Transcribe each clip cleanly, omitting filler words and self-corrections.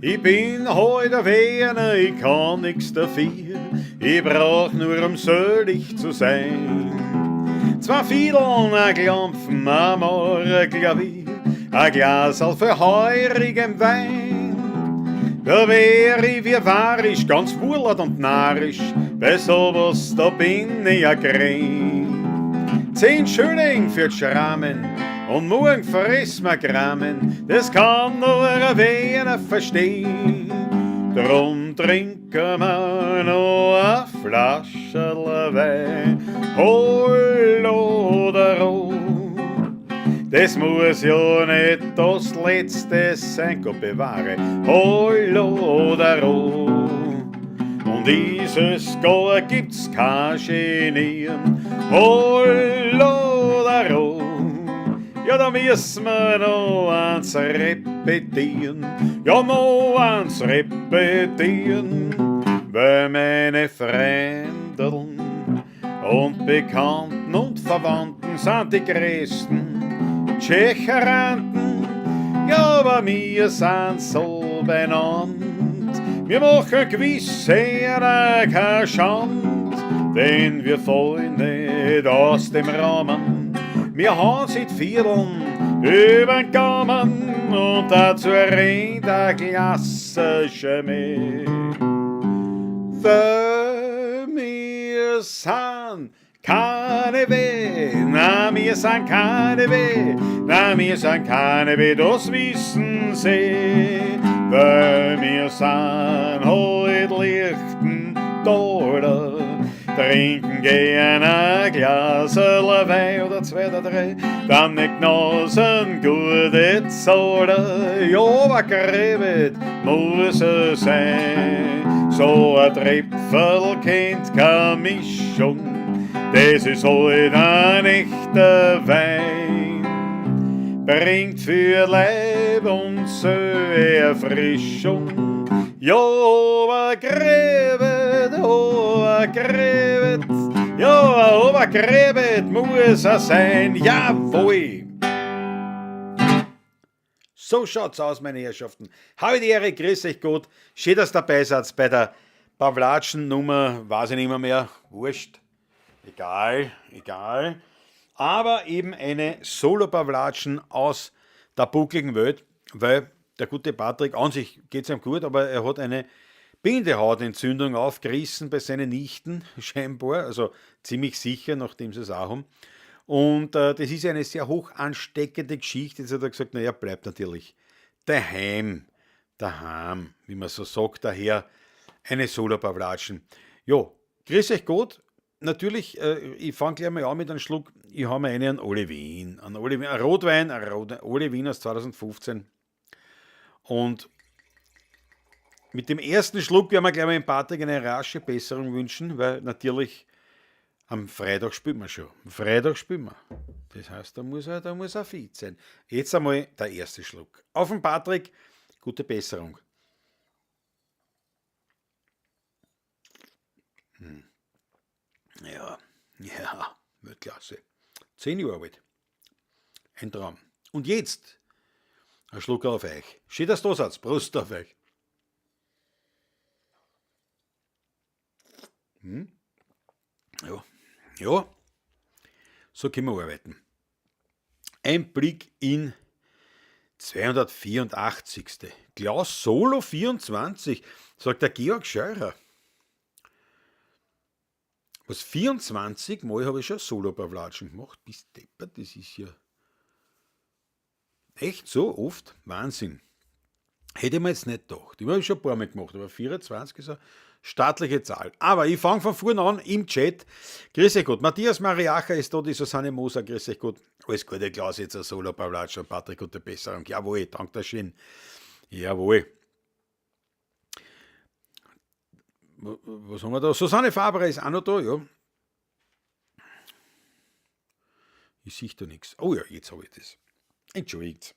Ich bin heut a Werner, ich kann nix dafür, ich brauch nur um selig zu sein. Zwei Fiedeln, a Klampfen, a Klavier, a Glasl für heurigem Wein. Da wär ich wie warisch, ganz wurlert und narrisch, bei sowas, da bin ich a Grin. 10 Schilling für die Schrammen und morgen friss ma Grammen, das kann nur ein Wiener verstehen. Drum trinken wir noch a Flascherl Wein, hol oder roh. Das muss ja nicht das Letzte sein, Gott bewahre, hol oder roh. Und dieses Jahr gibt's kein Genieren, hol oder roh. Ja, da müssen wir noch eins repetieren, ja, noch eins repetieren, weil meine Freundeln und Bekannten und Verwandten sind die größten Tschecheranten. Ja, aber wir sind so beieinander. Wir machen gewiss sehr kein Schand, denn wir fallen nicht aus dem Rahmen. Wir haben seit Vierteln übern Gaumen und dazu rennt ein klassische mit. Weil wir sind keine Weh, na, wir sind keine Weh, na, wir sind keine Weh, das wissen sie. Weil wir sind heut lichten Dollar, trinken gern ein Glaserl Wein oder zwei oder drei, dann nicht Nasen gute Zahler, ja, aber geredet muss es sein. So ein Tröpferl kennt keine Mischung, das ist halt ein echter Wein. Bringt für Leib und Seele Erfrischung. Ja, aber gräbet, aber gräbet, ja, aber gräbet muss er sein, jawohl! So schaut's aus, meine Herrschaften. Habe die Ehre, grüß euch Gott. Schön, dass ihr dabei seid bei der Pawlatschen-Nummer, weiß ich nicht mehr, wurscht. Egal, egal. Aber eben eine Solo-Pawlatschen aus der buckligen Welt, weil der gute Patrick, an sich geht es ihm gut, aber er hat eine Bindehautentzündung aufgerissen bei seinen Nichten, scheinbar, also ziemlich sicher, nachdem sie es auch haben. Und das ist eine sehr hoch ansteckende Geschichte. Jetzt hat er gesagt, naja, bleibt natürlich daheim, daheim, wie man so sagt, daher eine Solo-Pawlatschen. Ja, grüß euch Gott. Natürlich, ich fange gleich mal an mit einem Schluck. Ich habe mir einen Olivin, einen Olivin, ein Rotwein, ein Rot, Olivin aus 2015. Und mit dem ersten Schluck werden wir gleich mal dem Patrick eine rasche Besserung wünschen, weil natürlich am Freitag spielen wir schon. Am Freitag spielen wir. Das heißt, da muss er fit sein. Jetzt einmal der erste Schluck. Auf den Patrick, gute Besserung. Ja, ja, Weltklasse. 10 Jahre alt. Ein Traum. Und jetzt ein Schluck auf euch. Schön, dass ihr da seid. Prost auf euch. Ja, ja, so können wir arbeiten. Ein Blick in 284. Klaus Solo 24, sagt der Georg Scheurer. Was, 24 Mal habe ich schon Solo-Pawlatschen gemacht? Bist deppert, das ist ja echt so oft. Wahnsinn. Hätte ich mir jetzt nicht gedacht. Ich habe schon ein paar Mal gemacht, aber 24 ist eine staatliche Zahl. Aber ich fange von vorne an im Chat. Grüß euch Gott. Matthias Mariacher ist da, die Susanne Moser, grüß euch Gott. Alles Gute, Klaus, jetzt ein Solo Pawlatsch und Patrick, gute Besserung. Jawohl, danke schön. Jawohl. Was haben wir da? Susanne Faber ist auch noch da, ja. Ich sehe da nichts. Oh ja, jetzt habe ich das. Entschuldigt.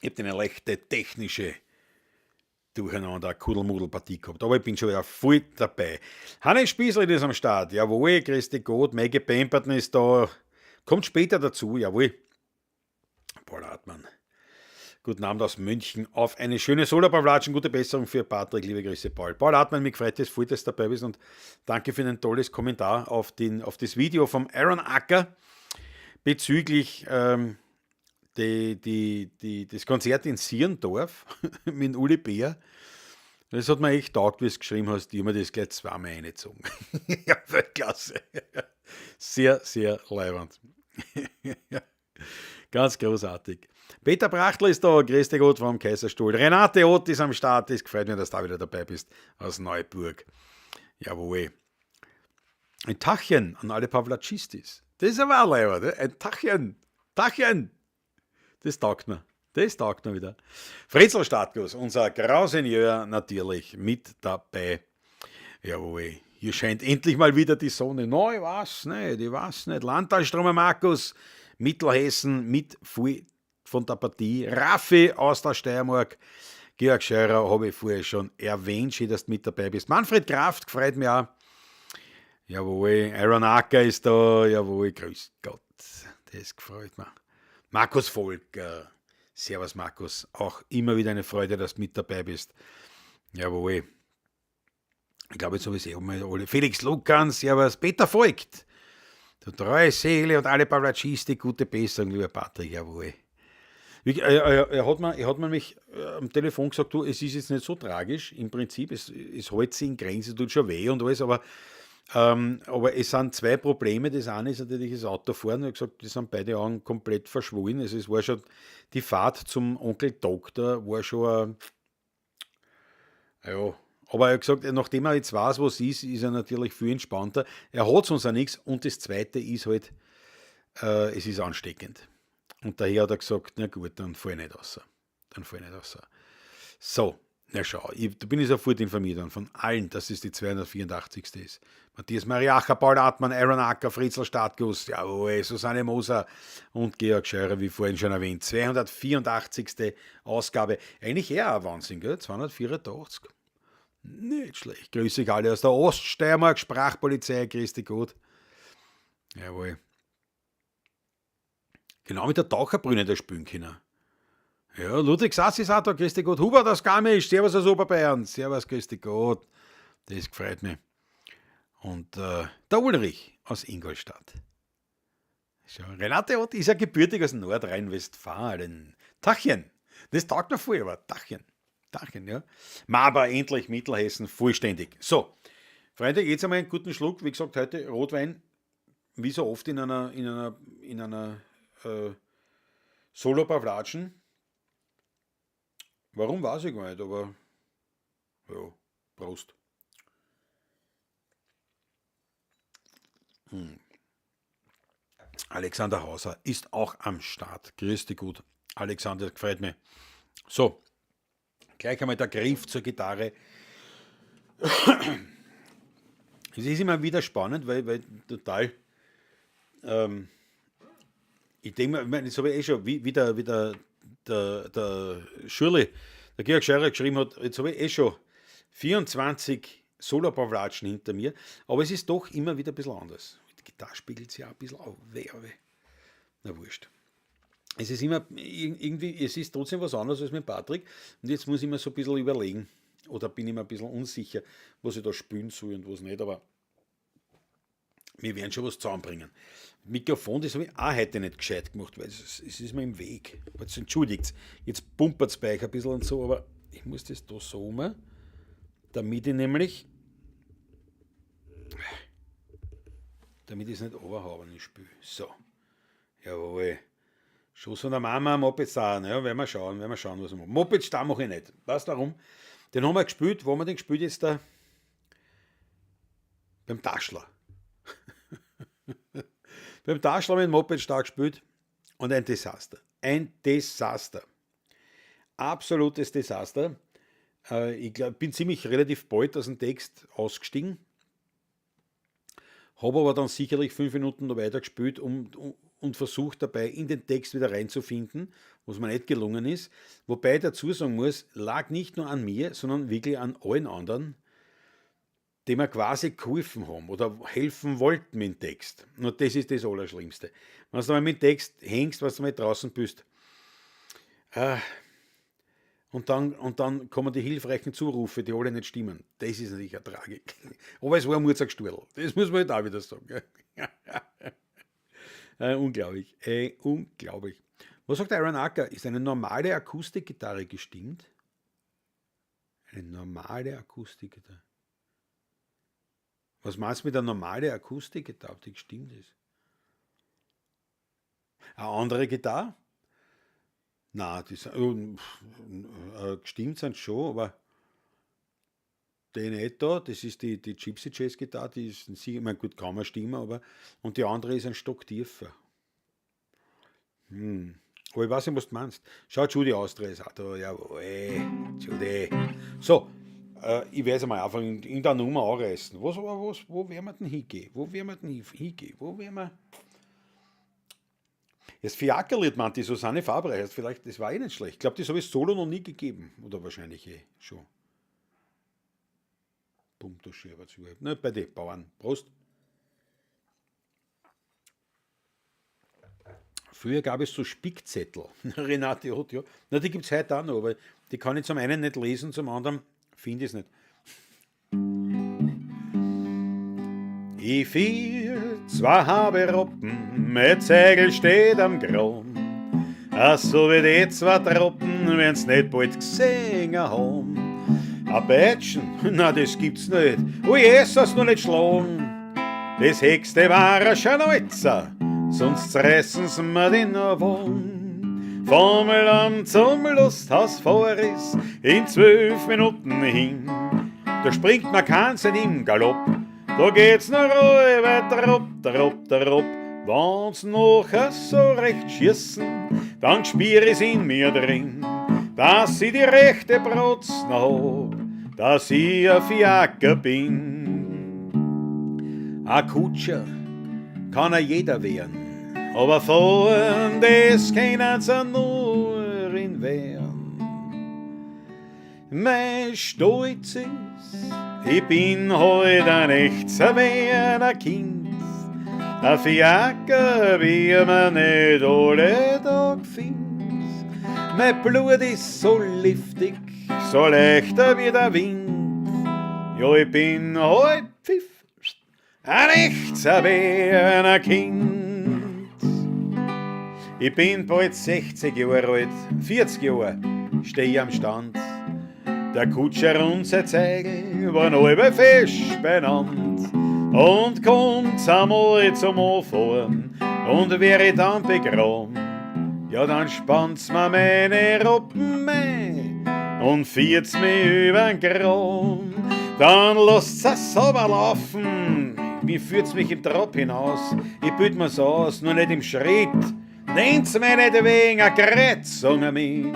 Ich habe eine leichte technische Durcheinander, Kuddelmuddelpartie gehabt, aber ich bin schon wieder voll dabei. Hannes Spießl ist am Start, jawohl, Christi Gott, Maggie Pemberton ist da, kommt später dazu, jawohl. Paul Hartmann. Guten Abend aus München auf eine schöne Solo-Pawlatschen. Gute Besserung für Patrick. Liebe Grüße, Paul. Paul Hartmann, mich gefreut, dass du dabei bist und danke für ein tolles Kommentar auf das Video vom Aaron Acker bezüglich das Konzert in Sierndorf mit Uli Bär. Das hat mir echt taugt, wie du es geschrieben hast. Ich habe mir das gleich zweimal reingezogen. Ja, Weltklasse. Sehr, sehr leiwand. Ganz großartig. Peter Brachtl ist da, grüß dich Gott vom Kaiserstuhl. Renate Ott ist am Start, es gefreut mich, dass du da wieder dabei bist aus Neuburg. Jawohl. Ein Tachchen an alle Pawlatschistis. Das ist aber auch leiwand, ne? Ein Tachchen. Tachchen. Das taugt mir. Das taugt mir wieder. Fritzl Startguss, unser Grausenieur natürlich mit dabei. Jawohl. Hier scheint endlich mal wieder die Sonne. No, ich weiß nicht, ich weiß nicht. Landtalstromer Markus, Mittelhessen mit voll von der Partie. Raffi aus der Steiermark. Georg Scheurer habe ich vorher schon erwähnt. Schön, dass du mit dabei bist. Manfred Kraft gefreut mich auch. Jawohl, Aaron Acker ist da. Jawohl, grüß Gott. Das gefreut mich. Markus Volker. Servus Markus. Auch immer wieder eine Freude, dass du mit dabei bist. Jawohl. Ich glaube, jetzt habe ich es eh mal alle. Felix Lukan, servus. Peter Voigt. Du treue Seele und alle Pawlatschisti, gute Besserung, lieber Patrick, jawohl. Er hat mir mich am Telefon gesagt, du, es ist jetzt nicht so tragisch, im Prinzip, es hält sich in Grenzen, tut schon weh und alles, aber es sind zwei Probleme. Das eine ist natürlich das Autofahren. Er hat gesagt, die sind beide Augen komplett verschwollen. Also es war schon, die Fahrt zum Onkel Doktor war schon, ja, aber er hat gesagt, nachdem er jetzt weiß, was ist, ist er natürlich viel entspannter. Er hat sonst auch nichts. Und das Zweite ist halt, es ist ansteckend. Und daher hat er gesagt, na gut, dann fahr ich nicht raus. Dann fahr ich nicht raus. So, na schau, da bin ich sofort informiert worden von allen, dass es die 284. ist. Matthias Mariacher, Paul Hartmann, Aaron Acker, Fritzl Startguss, jawohl, Susanne Moser und Georg Scheurer, wie vorhin schon erwähnt. 284. Ausgabe. Eigentlich eher ein Wahnsinn, gell? 284. Nicht schlecht. Grüße euch alle aus der Oststeiermark, Sprachpolizei, grüß dich gut. Jawohl. Genau mit der Taucherbrüne der spielen können. Ja, Ludwig Sass ist auch da, grüß dich Gott. Hubert aus Garmisch, servus aus Oberbayern, servus, grüß dich Gott. Das gefreut mich. Und der Ulrich aus Ingolstadt. Schau, Renate Ott ist ja gebürtig aus Nordrhein-Westfalen. Tachchen, das taugt mir voll, aber Tachchen. Tachchen, ja. Aber endlich Mittelhessen vollständig. So, Freunde, jetzt einmal einen guten Schluck. Wie gesagt, heute Rotwein, wie so oft in einer Solo-Pawlatschen. Warum, weiß ich gar nicht, aber ja, Prost. Alexander Hauser ist auch am Start. Grüß dich gut, Alexander, gefreut mich. So, gleich einmal der Griff zur Gitarre. Es ist immer wieder spannend, weil total, ich denke mir, ich meine, das habe ich eh schon, wie der Schürli, der Georg Scheurer geschrieben hat, jetzt habe ich eh schon 24 Solo-Pawlatschen hinter mir, aber es ist doch immer wieder ein bisschen anders. Die Gitarre spiegelt sich auch ein bisschen auf, weh, weh. Na wurscht. Es ist immer irgendwie, es ist trotzdem was anderes als mit Patrick und jetzt muss ich mir so ein bisschen überlegen oder bin ich mir ein bisschen unsicher, was ich da spielen soll und was nicht, aber wir werden schon was zusammenbringen. Mikrofon, das habe ich auch heute nicht gescheit gemacht, weil es ist mir im Weg. Jetzt entschuldigt, jetzt pumpert's bei euch ein bisschen und so, aber ich muss das da so machen, damit ich nämlich, damit ich's nicht runterhaue, wenn ich spiele. So, jawohl. Schuss von der Mama, Moped-Star, ja, werden wir schauen, was wir machen. Moped-Star mache ich nicht. Weißt du warum? Den haben wir gespielt, wo haben wir den gespielt jetzt da? Beim Taschler. Beim Taschler haben wir den Moped-Star gespielt und ein Desaster. Ein Desaster. Absolutes Desaster. Ich glaub, bin ziemlich relativ bald aus dem Text ausgestiegen. Hab aber dann sicherlich 5 Minuten noch weiter gespielt und versucht dabei in den Text wieder reinzufinden, was mir nicht gelungen ist. Wobei ich dazu sagen muss, lag nicht nur an mir, sondern wirklich an allen anderen, die mir quasi geholfen haben oder helfen wollten mit dem Text. Und das ist das Allerschlimmste. Wenn du mal mit dem Text hängst, was du mal draußen bist, Und dann kommen die hilfreichen Zurufe, die alle nicht stimmen. Das ist natürlich eine Tragik. Aber es war ein Murzagsturl. Das muss man halt auch wieder sagen. Unglaublich. Unglaublich. Was sagt Aaron Acker? Ist eine normale Akustikgitarre gestimmt? Eine normale Akustikgitarre. Was meinst du mit einer normalen Akustikgitarre, ob die gestimmt ist? Eine andere Gitarre? Nein, die sind, gestimmt sind schon, aber die nicht da, das ist die Gypsy Jazz Gitarre, die ist, ich meine, gut, kann man stimmen, aber, und die andere ist ein Stock tiefer. Aber ich weiß nicht, was du meinst. Schau, Judy Austria ist auch da, jawohl, Judy. So, ich werde es einmal einfach in der Nummer anreißen. Wo werden wir denn hingehen? Wo werden wir denn hingehen? Wo werden wir... Das Fiakerlied meint die Susanne Fabre, vielleicht, das war eh nicht schlecht. Ich glaube, das habe ich solo noch nie gegeben. Oder wahrscheinlich eh schon. Pumpt das schön, was überhaupt. Na, bei den Bauern. Prost. Früher gab es so Spickzettel. Renate Ott, ja. Na, die gibt's heute auch noch, aber die kann ich zum einen nicht lesen, zum anderen finde ich's nicht. Ich fiel zwei Haberoppen, mit Segel steht am Kron. Ach, so wie die zwei Truppen, wenn's nicht bald gesehen haben. A Peitschen, na das gibt's nicht, oh Jesus, noch nicht schlagen. Das höchste war ein Scharneuzer, sonst zerreißen's mir den Wagen. Vom Land zum Lusthaus fahr ich's in 12 Minuten hin. Da springt man keins im Galopp, da geht's noch ruhig tropp, tropp, tropp. Wenn's nachher so recht schießen, dann spür ich's in mir drin, dass ich die rechte Brotz noch hab, dass ich ein Fiaker bin. Ein Kutscher kann ja jeder werden, aber fahren, das können sie nur in Wern. Mein Stolz ist, ich bin heut ein echter Werner Kind, ein Fiaker, wie man nicht alle Tag findet. Mein Blut ist so liftig, so leichter wie der Wind. Ja, ich bin heut Pfiff, ein echter Werner Kind. Ich bin bald 60 Jahre alt, 40 Jahre steh ich am Stand. Der Kutscher und sein Zeigel waren alle fest beieinander. Und kommt's einmal zum Anfahren und wär ich dann begraben, ja, dann spannt's mir meine Roppen ein und führt's mich übern Graben. Dann lasst's es sauber laufen, wie führt's mich im Trab hinaus? Ich bild mir's aus, nur nicht im Schritt. Nehmt's mir nicht wegen a Kreuzung mit.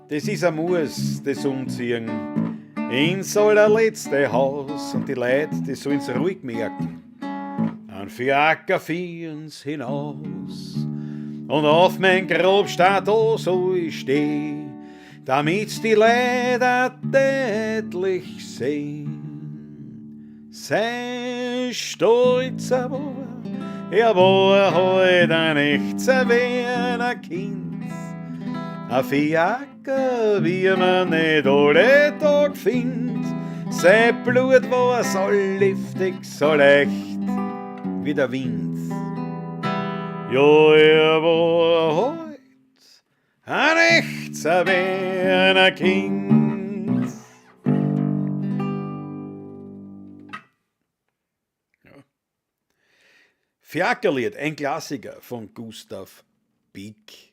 Das ist ein Muss, das Umziehen ins allerletzte Haus. Und die Leute, die sollen's ruhig merken, ein Fiaker führen's hinaus. Und auf mein Grab steht da soll ich stehen, damit's die Leute deutlich sehen. Sein stolzer war, er war heut ein echter Werner Kind. Ein Fiaker, wie man nicht alle Tag findet. Sein Blut war so liftig, so leicht wie der Wind. Ja, er war heut ein echter Werner Kind. Ja. Fiakerlied, ein Klassiker von Gustav Pieck.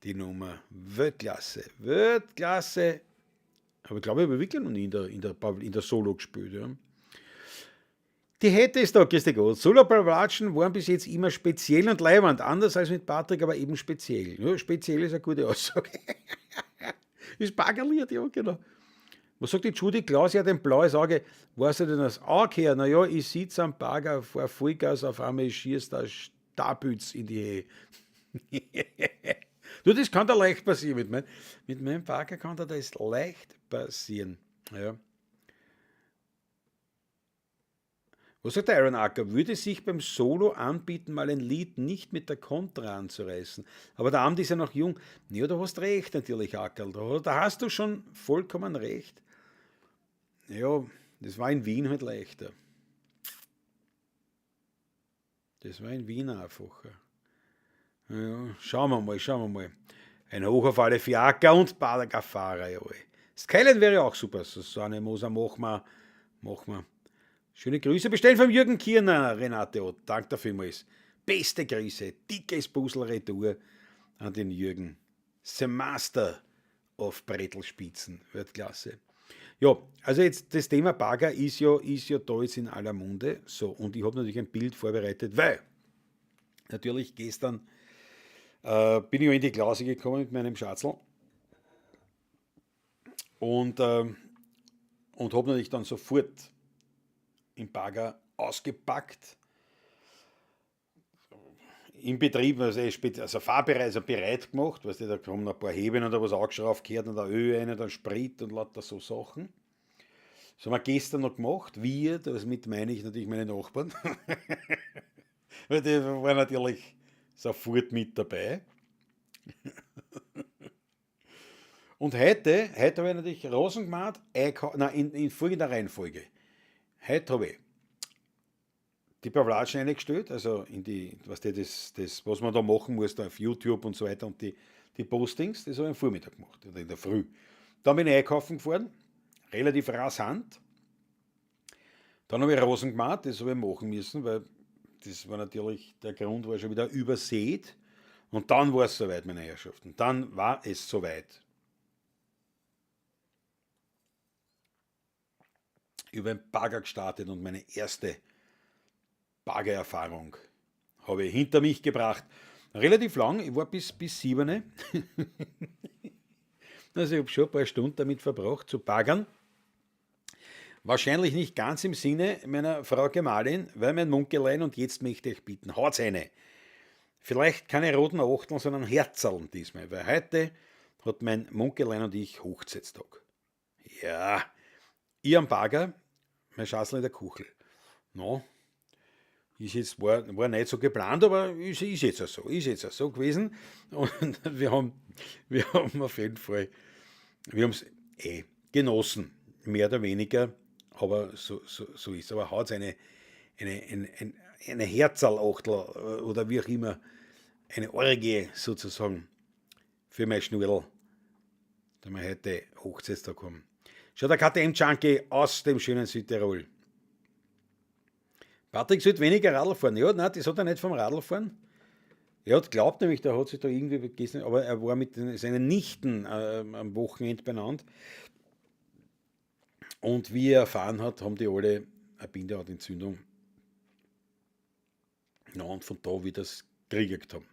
Die Nummer Weltklasse, Weltklasse. Aber ich glaube, ich habe wirklich noch nie in der Solo gespielt. Ja. Die hätte es da, Christi Gott. Solo-Pawlatschen waren bis jetzt immer speziell und leiwand. Anders als mit Patrick, aber eben speziell. Ja, speziell ist eine gute Aussage. Ist baggerliert, ja, genau. Was sagt die Judy Klaus? Ja, ein blaues Auge. Weißt du denn das Auge her? Naja, ich sitze am Bagger, fahr Vollgas, auf einmal schießt der Stabütz in die Höhe. Du, das kann da leicht passieren. Mit meinem Bagger kann da das leicht passieren. Ja. Was sagt der Iron Acker? Würde sich beim Solo anbieten, mal ein Lied nicht mit der Contra anzureißen. Aber der Abend ist ja noch jung. Ja, du hast recht natürlich, Ackerl. Da hast du schon vollkommen recht. Ja, das war in Wien halt leichter. Das war in Wien einfacher. Ja, schauen wir mal, schauen wir mal. Ein Hoch auf alle Fiaker und Baggerfahrer, jawohl. Skyline wäre auch super. Susanne Moser, machen wir. Machen wir. Schöne Grüße bestellen vom Jürgen Kirner, Renate Ott. Danke dafür vielmals. Beste Grüße, dickes Busel Retour an den Jürgen. The Master of Brettelspitzen. Weltklasse. Ja, also jetzt das Thema Bagger ist ja da jetzt in aller Munde. So, und ich habe natürlich ein Bild vorbereitet, weil natürlich gestern bin ich in die Klause gekommen mit meinem Schatzel und habe natürlich dann sofort im Bagger ausgepackt. Im Betrieb, also fahrbereit, also bereit gemacht, weißt du, da kommen ein paar Heben oder was angeschraubt, gehört und da Öl rein, dann Sprit und lauter so Sachen. Das haben wir gestern noch gemacht. Wir, damit meine ich natürlich meine Nachbarn. Weil die waren natürlich sofort mit dabei. Und heute habe ich natürlich Rosen gemacht, nein, in folgender Reihenfolge. Heute habe ich die Pavlatschen eingestellt, also in die, was die, das, was man da machen muss, da auf YouTube und so weiter und die Postings, das habe ich am Vormittag gemacht, oder in der Früh. Dann bin ich einkaufen gefahren, relativ rasant. Dann habe ich Rosen gemacht, das habe ich machen müssen, weil das war natürlich, der Grund war schon wieder übersät. Und dann war es soweit, meine Herrschaften. Dann war es soweit. Ich habe einen Bagger gestartet und meine erste Baggererfahrung habe ich hinter mich gebracht. Relativ lang, ich war bis 7. Also ich habe schon ein paar Stunden damit verbracht, zu baggern. Wahrscheinlich nicht ganz im Sinne meiner Frau Gemahlin, weil mein Munkelein, und jetzt möchte ich bitten, haut's eine. Vielleicht keine roten Achteln, sondern Herzerln diesmal, weil heute hat mein Munkelein und ich Hochzeitstag. Ja, ich am Bagger, mein Schatzl in der Kuchel. No, ist jetzt, war nicht so geplant, aber ist jetzt auch so, ist jetzt auch so gewesen. Und wir haben auf jeden Fall, wir haben's eh genossen, mehr oder weniger, aber so ist es. Aber haut's eine Herzerlachtel oder wie auch immer, eine Orgie sozusagen für mein Schnurl, da wir heute Hochzeitstag haben. Schau, der KTM-Junkie aus dem schönen Südtirol. Patrick sollte weniger Radl fahren. Ja, nein, das hat er nicht vom Radl fahren. Er hat glaubt nämlich, der hat sich da irgendwie vergessen, aber er war mit seinen Nichten am Wochenende benannt. Und wie er erfahren hat, haben die alle eine Bindehautentzündung. Na, und von da, wie das gekriegt haben.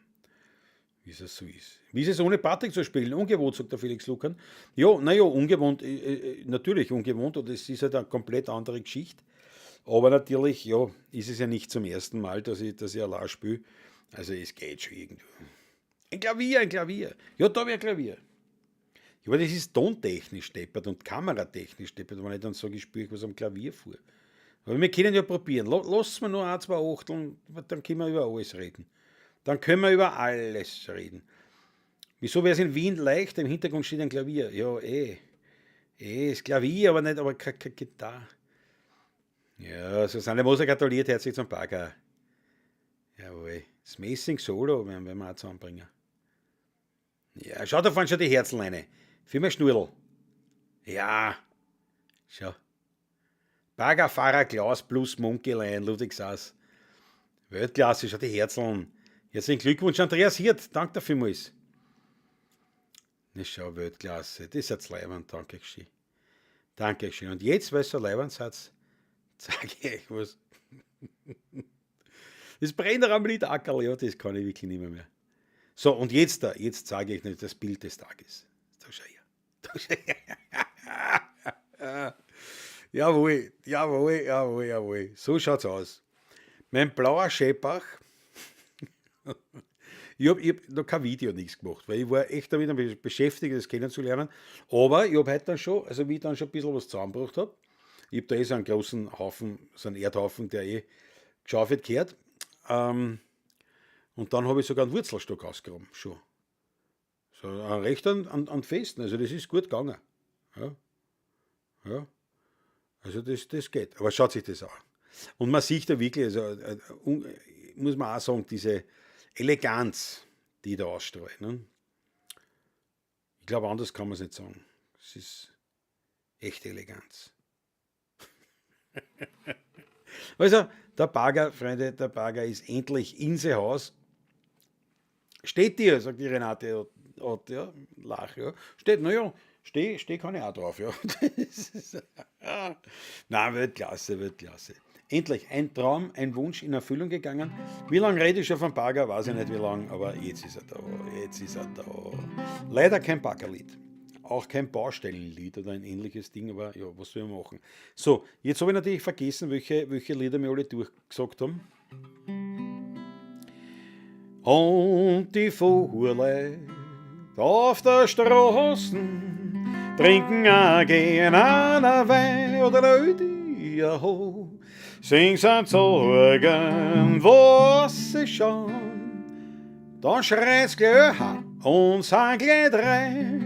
Wie es so ist. Wie ist es ohne Patrick zu spielen? Ungewohnt, sagt der Felix Lukan. Ja, naja, ungewohnt, natürlich ungewohnt, und es ist halt eine komplett andere Geschichte. Aber natürlich, ja, ist es ja nicht zum ersten Mal, dass ich allein spiele. Also es geht schon irgendwie. Ein Klavier, ein Klavier. Ja, da habe ich ein Klavier. Ja, aber das ist tontechnisch deppert und kameratechnisch deppert, wenn ich dann sage, ich spiele was am Klavier vor. Aber wir können ja probieren. Lass mir nur ein, zwei Achteln, dann können wir über alles reden. Dann können wir über alles reden. Wieso wär's in Wien leicht? Im Hintergrund steht ein Klavier. Ja, eh. Eh, das Klavier, aber nicht, aber keine Gitarre. Ja, Susanne Moser gratuliert herzlich zum Bagger. Jawohl. Das Messing Solo werden wir auch zusammenbringen. Ja, schau, da fahren schon die Herzeln rein. Für mein Schnurl. Ja, schau. Baggerfahrer Klaus plus Munkelein, Ludwig Sass. Weltklasse, schau die Herzeln. Herzlichen Glückwunsch, Andreas Hirt. Danke dafür vielmals. Na schau, Weltklasse. Das ist jetzt leibend, danke schön. Danke schön. Und jetzt, weil es so leibend seid, zeige ich euch was. Das Brenner am Lied Ackerl, ja, das kann ich wirklich nicht mehr. So, und jetzt da, jetzt zeige ich euch das Bild des Tages. Da schau her. Da schau her. Jawohl, jawohl, jawohl, jawohl. So schaut's aus. Mein blauer Scheppach. Ich hab noch kein Video, nichts gemacht, weil ich war echt damit beschäftigt, das kennenzulernen. Aber ich hab heute dann schon, also wie ich dann schon ein bisschen was zusammengebracht hab, Ich habe da eh so einen großen Haufen, so einen Erdhaufen, der eh geschaufelt gehört. Und dann habe ich sogar einen Wurzelstock ausgegraben, schon. So recht an Festen, also das ist gut gegangen. Ja. Ja. Also das geht. Aber schaut sich das an. Und man sieht da wirklich, also muss man auch sagen, diese Eleganz, die da ausstrahlt. Ne? Ich glaube, anders kann man es nicht sagen. Es ist echte Eleganz. Also, der Bagger, Freunde, der Bagger ist endlich in sein Haus. Steht dir, sagt die Renate Ott, ja, lach, ja. Steht, naja, steh kann ich auch drauf, ja. Nein, Weltklasse, Weltklasse. Endlich ein Traum, ein Wunsch in Erfüllung gegangen. Wie lange rede ich schon vom Bagger, weiß ich nicht wie lange, aber jetzt ist er da, jetzt ist er da. Leider kein Baggerlied. Auch kein Baustellenlied oder ein ähnliches Ding, aber ja, was soll ich machen? So, jetzt habe ich natürlich vergessen, welche Lieder wir alle durchgesagt haben. Und die Fuhrleute auf der Straßen trinken auch gern einen Wein oder ein ho. Sing sind Sorgen, was sie schon. Dann schreit's gleich und sind gleich drei.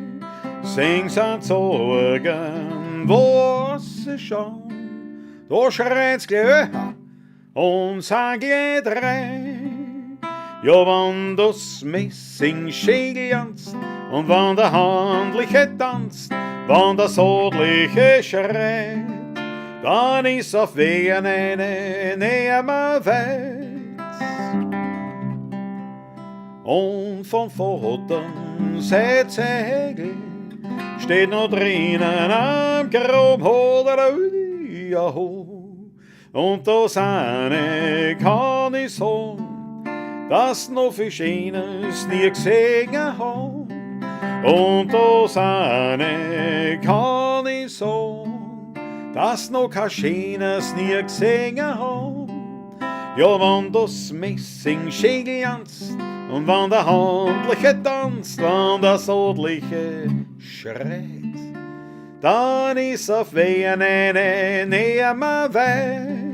Sing sind Sorgen, was sie schon. Da schreit's gleich und sind gleich drei. Ja, wenn das Messing schön glänzt und wenn der Handliche tanzt, wenn der Sodliche schreit, dann ist auf Wegen eine nimmer weit. Und vom Vater sein Zegel steht noch drinnen am Grab, oder ja ho. Und das eine kann ich sagen, dass noch viel Schönes nie gesehen hab. Und das eine kann ich sagen, dass noch kein Schönes nie gesehen hab. Ja, wenn das Messing schön glänzt und wenn der Handliche tanzt, wenn der Sodliche schreit, dann ist auf Wehen eine nimmer weit.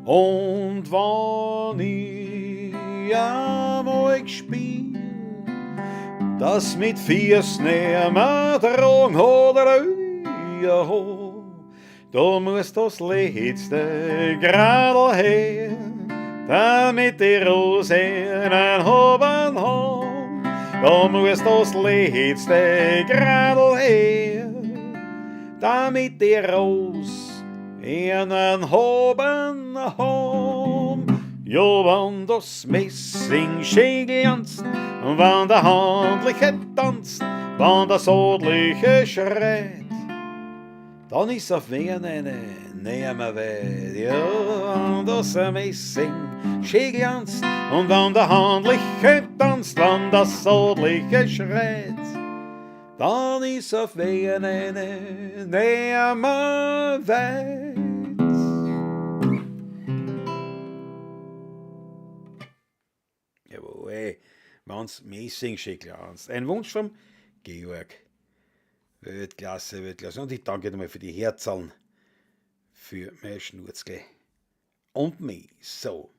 Und wenn ich einmal gespielt, dass mit Fies nimmer tragen oder ja ho, da muss das letzte Gradl her, damit die Rose einen haben haben. Da muss das letzte Gradl her, damit die Rose einen haben haben. Ja, wenn das Messing schön glänzt, und wenn der Handliche tanzt, wenn der Sodliche schreit, dann ist auf Wien eine nimmer weit. Ja, wenn das Messing schön glänzt, und wenn der Handliche tanzt, wenn der Sodliche schreit, dann ist auf Wien eine nimmer weit. Jawohl, wenn's Messing schön glänzt. Ein Wunsch vom Georg. Weltklasse, Weltklasse. Und ich danke nochmal für die Herzaln, für mein Schnurzgel und mich. So.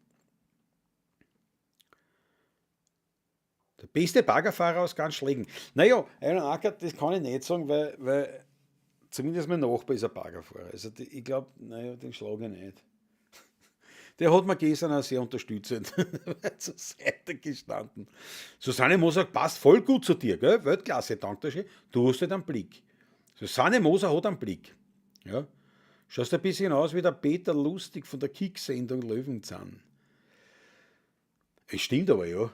Der beste Baggerfahrer aus ganz Schlägen. Naja, einen Acker, das kann ich nicht sagen, weil zumindest mein Nachbar ist ein Baggerfahrer. Also die, ich glaub, naja, den schlage ich nicht. Der hat mir gestern auch sehr unterstützend zur Seite gestanden. Susanne Moser passt voll gut zu dir, gell? Weltklasse, danke schön. Du hast halt einen Blick. Susanne Moser hat einen Blick. Ja? Schaust ein bisschen aus wie der Peter Lustig von der Kick-Sendung Löwenzahn. Es stimmt aber, ja.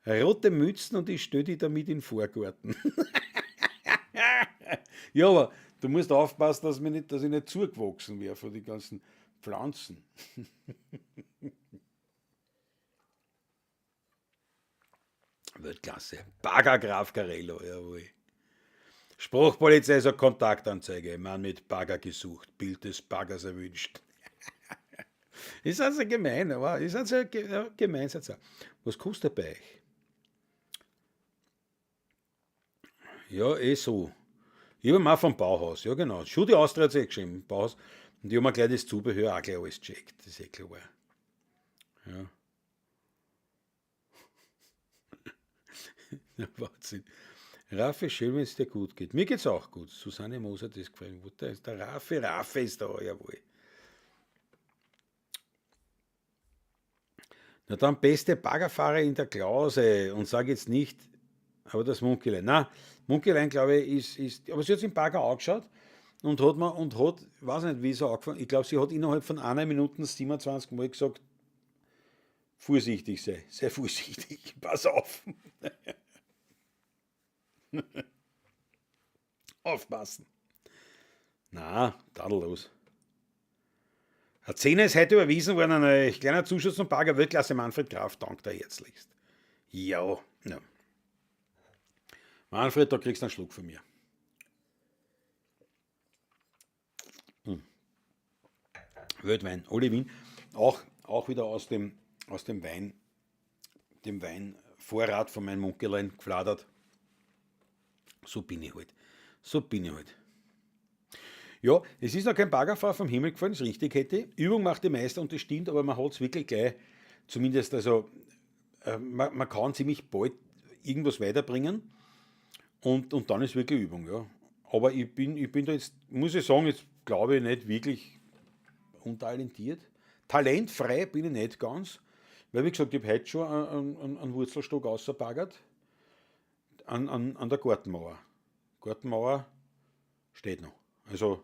Rote Mützen und ich stell die damit in den Vorgarten. Ja, aber du musst aufpassen, dass ich nicht zugewachsen werde von den ganzen Pflanzen. Weltklasse. Bagger Graf Carello, jawohl. Spruchpolizei sagt Kontaktanzeige. Mann mit Bagger gesucht. Bild des Baggers erwünscht. Ist also gemein, aber ist also ja, gemein, seid's auch. Was kostet bei euch? Ja, eh so. Ich habe auch vom Bauhaus, ja genau. Schon die Austria hat eh geschrieben, Bauhaus. Und ich habe mir gleich das Zubehör auch gleich alles gecheckt, das ist eh klar. Ja. Ja, Wahnsinn. Raffi, schön, wenn es dir gut geht. Mir geht's auch gut. Susanne Moser hat das gefragt. Wo der ist der Raffi? Raffi ist da, jawohl. Na dann, beste Baggerfahrer in der Klause und sag jetzt nicht, aber das Munkelein. Na, Munkelein, glaube ich, ist, aber sie hat sich im Bagger angeschaut und hat mir, und hat, weiß nicht, wie sie angefangen, ich glaube, sie hat innerhalb von einer Minute 27 Mal gesagt, vorsichtig sei, sei vorsichtig, pass auf. Aufpassen. Na, tadellos. Ein Zehner ist heute überwiesen worden an euch. Kleiner Zuschuss zum Bagger Weltklasse Manfred Graf, dank dir herzlichst. Ja, ja. Manfred, da kriegst du einen Schluck von mir. Weltwein, Oli Wien, auch wieder aus dem Weinvorrat von meinem Munkelein gefladert. So bin ich halt. So bin ich halt. Ja, es ist noch kein Baggerfahrer vom Himmel gefallen, das ist richtig, hätte. Übung macht die Meister und das stimmt, aber man hat's wirklich gleich, zumindest, also man kann ziemlich bald irgendwas weiterbringen und dann ist wirklich Übung, ja. Aber ich bin da jetzt, muss ich sagen, jetzt glaube ich nicht wirklich untalentiert. Talentfrei bin ich nicht ganz, weil wie gesagt, ich hab heute schon einen Wurzelstock ausgebaggert an der Gartenmauer. Gartenmauer steht noch. Also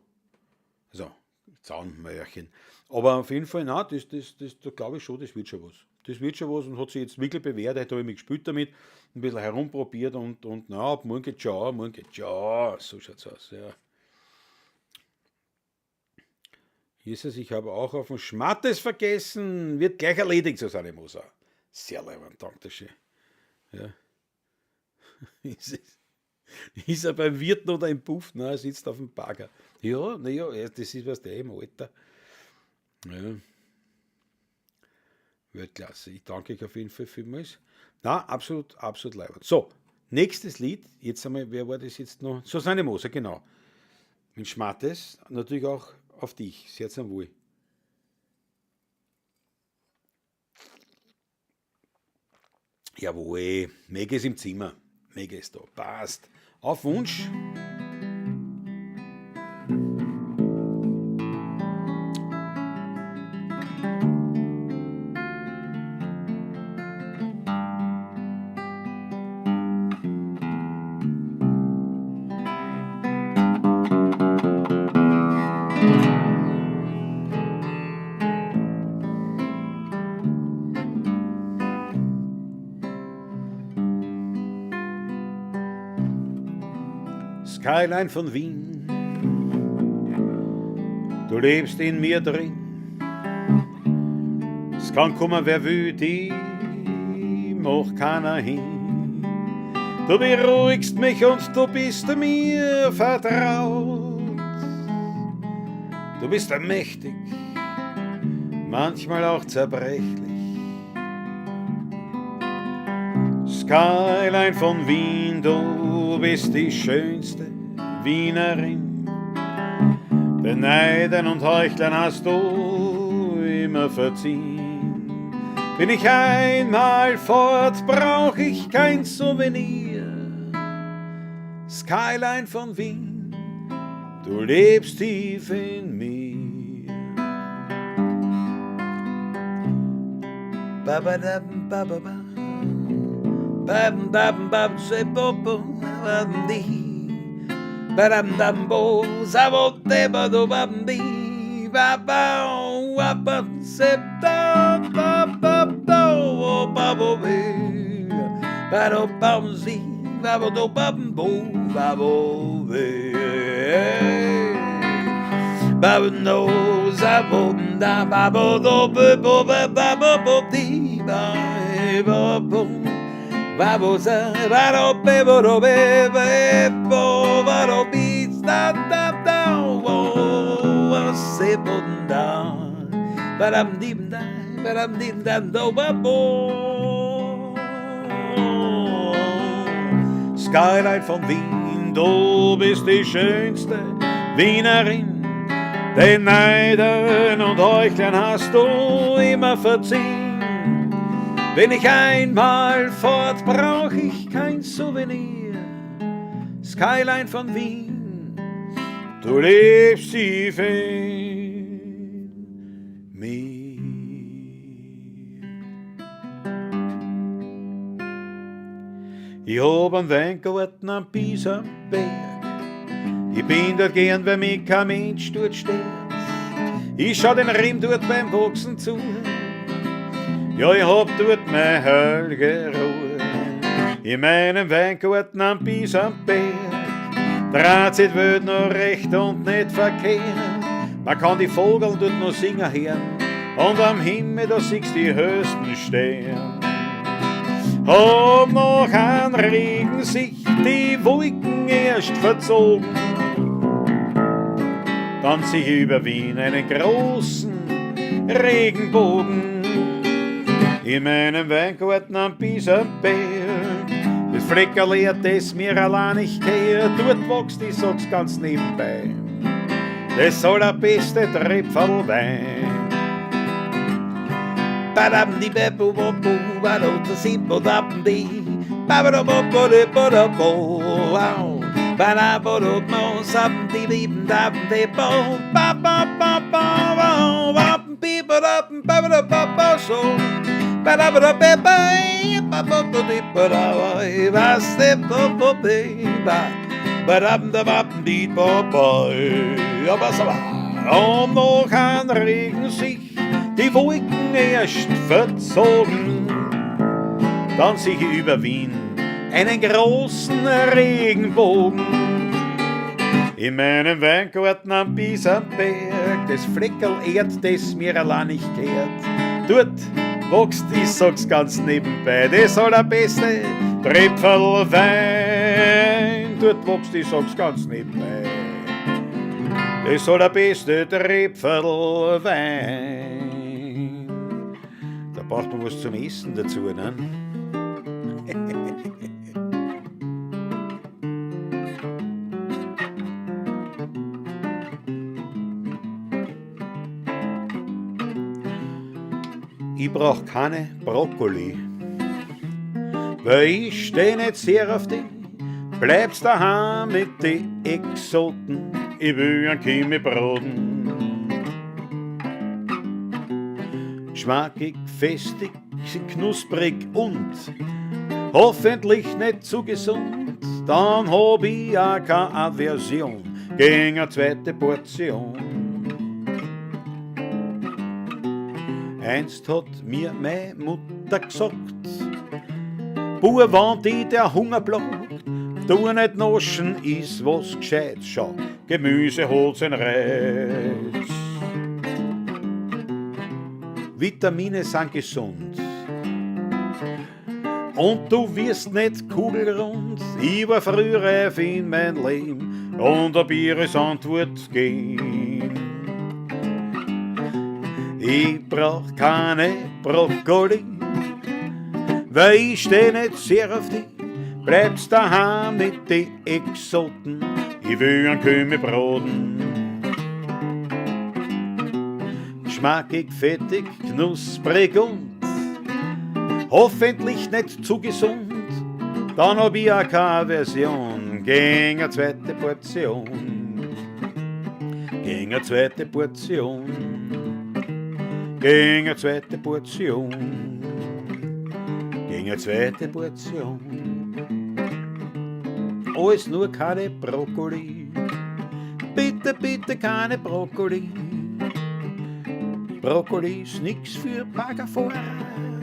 Zaunmäuerchen. Aber auf jeden Fall, nein, da glaube ich schon, das wird schon was. Das wird schon was und hat sich jetzt wirklich bewährt. Heute habe ich mich gespielt damit, ein bisschen herumprobiert und na, ab morgen geht's schon, morgen geht's schon. So schaut's aus, ja. Jesus, ich habe auch auf den Schmattes vergessen. Wird gleich erledigt, Susanne Moser. Sehr leibend, danke schön. Ja. Ist er beim Wirten oder im Puff? Nein, er sitzt auf dem Bagger. Ja, na ja, ja, das ist was der im Alter. Ja. Weltklasse. Ich danke euch auf jeden Fall vielmals. Na, absolut, absolut leibend. So, nächstes Lied. Jetzt einmal, wer war das jetzt noch? Susanne Moser, genau. Mit Schmattes, natürlich auch auf dich. Sehr zum Wohl. Jawohl, Meg ist im Zimmer. Meg ist da. Passt. Auf Wunsch. Skyline von Wien, du lebst in mir drin. Es kann kommen, wer will, die macht keiner hin. Du beruhigst mich und du bist mir vertraut. Du bist mächtig, manchmal auch zerbrechlich. Skyline von Wien, du bist die schönste Wienerin. Den Neidern und Heuchlern hast du immer verziehen. Bin ich einmal fort, brauch ich kein Souvenir. Skyline von Wien, du lebst tief in mir. Ba ba da ba ba ba. Ba ba ba ba se bo bo ba di. Ba dam dam bo sa bo te ba do ba di. Ba ba wa ba se da ba ba do o ba bo be. Ba do ba si ba bo do ba bo ba bo be. Ba bo no sa bo da ba bo do be bo ba ba bo bo di ba bo bo. Ba bo sa ba do be bo do be be bo ba do bi da da da wo wa se bo da ba dam dim da ba dam dim dam do ba bo. Skyline von Wien, Wien, du bist die schönste Wienerin. Den Neidern und Heuchlern hast du immer verziehen. Bin ich einmal fort, brauch ich kein Souvenir. Skyline von Wien, du lebst tief in mir. Ich hab einen Weingarten am Bisamberg. Ich bin dort gern, weil mich kein Mensch dort stört. Ich schau den Riem dort beim Wachsen zu. Ja, ich hab dort meine heilige Ruhe. In meinem Weingarten am Bisamberg dreht sich die Welt noch recht und nicht verkehrt. Man kann die Vogeln dort noch singen hören und am Himmel, da siehst die höchsten Sterne. Hab noch ein Regen sich die Wolken erst verzogen, dann sieh ich über Wien einen großen Regenbogen. In meinem Weingarten am Bisamberg, das Fleckerl, das mir allein nicht gehört, dort wächst, ich sag's ganz nebenbei, das allerbeste Tröpferl Wein. Und noch ein Regen sich die Wolken erst verzogen, dann sieh ich über Wien einen großen Regenbogen. In meinem Weingarten am Bisamberg, das Fleckerl Erd, das mir allein nicht gehört, dort wächst, ich sag's ganz nebenbei, das allerbeste Tröpferl Wein. Dort wächst, ich sag's ganz nebenbei, das allerbeste Tröpferl Wein. Da braucht man was zum Essen dazu, ne? Ich brauch keine Brokkoli, weil ich steh nicht sehr auf die. Bleibst daheim mit die Exoten, ich will ein Chemiebraten. Geschmackig, festig, knusprig und hoffentlich nicht zu gesund, dann hab ich auch keine Aversion gegen eine zweite Portion. Einst hat mir meine Mutter gesagt, Bub, wenn dich der Hunger plagt, tu nicht naschen, iss was Gescheites, schau, Gemüse hat seinen Reiz. Vitamine sind gesund und du wirst nicht kugelrund. Ich war früh reif in mein Leben und hab ihre Antwort gegeben. Ich brauch keine Brokkoli, weil ich steh nicht sehr auf die. Bleibst daheim mit die Exoten, ich will einen Kümmel-Braten. Geschmackig, fettig, knusprig und hoffentlich nicht zu gesund, dann hab ich auch keine Aversion gegen eine zweite Portion. Gegen eine zweite Portion. Gegen eine zweite Portion. Gegen eine zweite Portion. Alles nur keine Brokkoli. Bitte, bitte keine Brokkoli. Brokkoli ist nix für Baggerfahrer.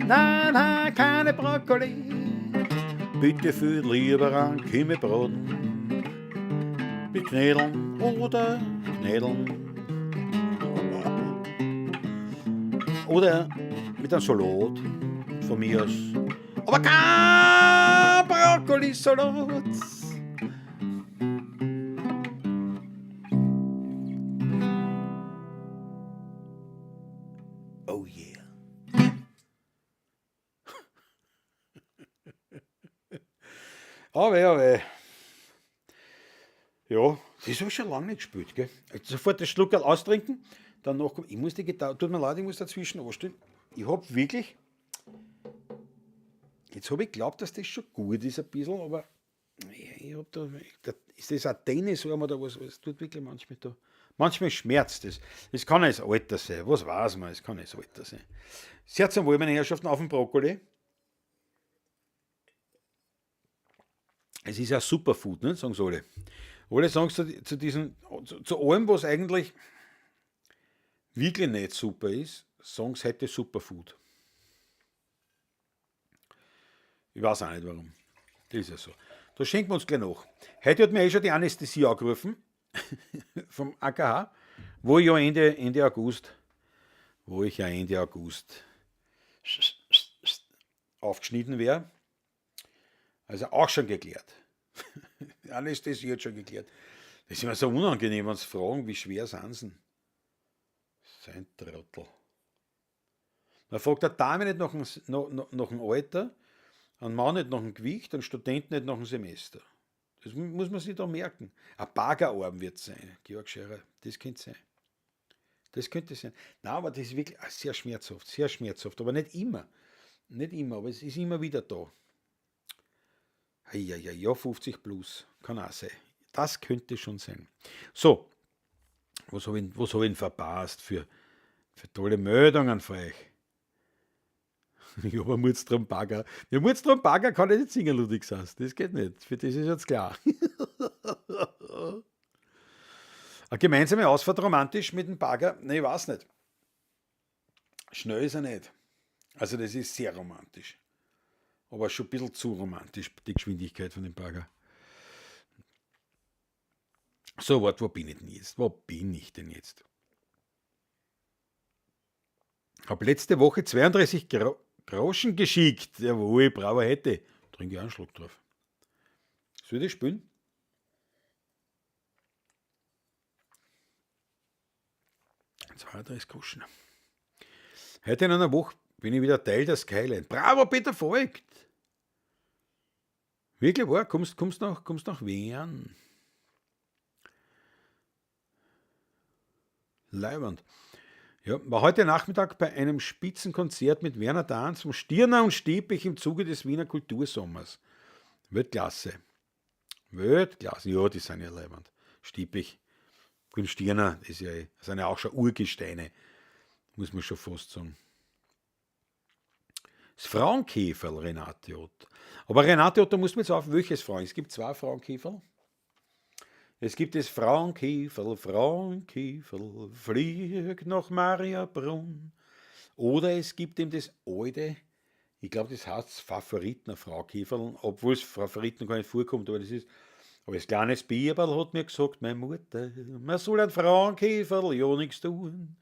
Nein, nein, keine Brokkoli. Bitte viel lieber einen Kümmelbraten. Mit Knödeln oder Knödeln. Oder mit einem Salat von mir aus. Aber kein Brokkoli-Salat. Oh yeah. Aber ja, weh. Ja, das habe ich schon lange nicht gespielt. Gell? Sofort das Schluckerl austrinken, dann noch. Ich muss die Gitarre, tut mir leid, ich muss dazwischen anstellen. Ich habe wirklich. Jetzt habe ich geglaubt, dass das schon gut ist, ein bisschen, aber ich hab da, ist das ein Tennisarm oder was? Es tut wirklich manchmal da. Manchmal schmerzt es. Es kann das Alter sein, was weiß man, es kann das Alter sein. Sehr zum Wohl, meine Herrschaften, auf dem Brokkoli. Es ist ja Superfood, ne? Sagen sie alle. Alle sagen zu, diesem, zu allem, was eigentlich wirklich nicht super ist, sagen sie heute Superfood. Ich weiß auch nicht warum. Das ist ja so. Da schenken wir uns gleich nach. Heute hat mir eh schon die Anästhesie angerufen vom AKH, wo ich ja Ende August, wo ich ja Ende August aufgeschnitten wäre. Also auch schon geklärt. Anästhesie hat schon geklärt. Das ist immer so unangenehm, wenn sie fragen, wie schwer sind sie. Sein Trottel. Man fragt der Dame nicht nach dem Alter, ein Mann nicht nach dem Gewicht, ein Student nicht nach dem Semester. Das muss man sich da merken. Ein Baggerarm wird es sein, Georg Scherer. Das könnte sein. Das könnte sein. Nein, aber das ist wirklich sehr schmerzhaft, aber nicht immer. Nicht immer, aber es ist immer wieder da. Ja, ja, 50 plus, kann auch sein. Das könnte schon sein. So, was habe ich, was hab ich denn verpasst für tolle Meldungen von euch? Ich habe einen Mutztrum-Bagger. Ja, Mutztrum-Bagger kann ich nicht singen, Ludwig Sass. Das geht nicht. Für das ist jetzt klar. Eine gemeinsame Ausfahrt romantisch mit dem Bagger? Ne, ich weiß nicht. Schnell ist er nicht. Also das ist sehr romantisch. Aber schon ein bisschen zu romantisch, die Geschwindigkeit von dem Bagger. So, warte, wo bin ich denn jetzt? Wo bin ich denn jetzt? Hab letzte Woche 32 Groschen geschickt. Jawohl, bravo hätte. Trinke ich einen Schluck drauf. Soll ich das spielen? 32 Groschen. Heute in einer Woche bin ich wieder Teil der Skyline. Bravo, Peter Voigt! Wirklich wahr? Kommst nach Wien? Leiwand. Ja, war heute Nachmittag bei einem Spitzenkonzert mit Werner Danz vom Stirner und Stepich im Zuge des Wiener Kultursommers. Weltklasse. Weltklasse. Ja, die sind ja leiwand. Stepich und Stirner, das, ist ja, das sind ja auch schon Urgesteine, muss man schon fast sagen. Das Frauenkäferl, Renate Ott. Aber Renate Ott, da muss man jetzt auf, welches Frauen? Es gibt zwei Frauenkäferl. Es gibt das Frauenkäferl, Frauenkäferl, flieg nach Mariabrunn. Oder es gibt eben das alte, ich glaube, das heißt Favoriten Frauenkäferl, obwohl es Favoriten gar nicht vorkommt, aber das ist. Aber das kleine Biberl hat mir gesagt, meine Mutter, man soll ein Frauenkäferl ja nichts tun.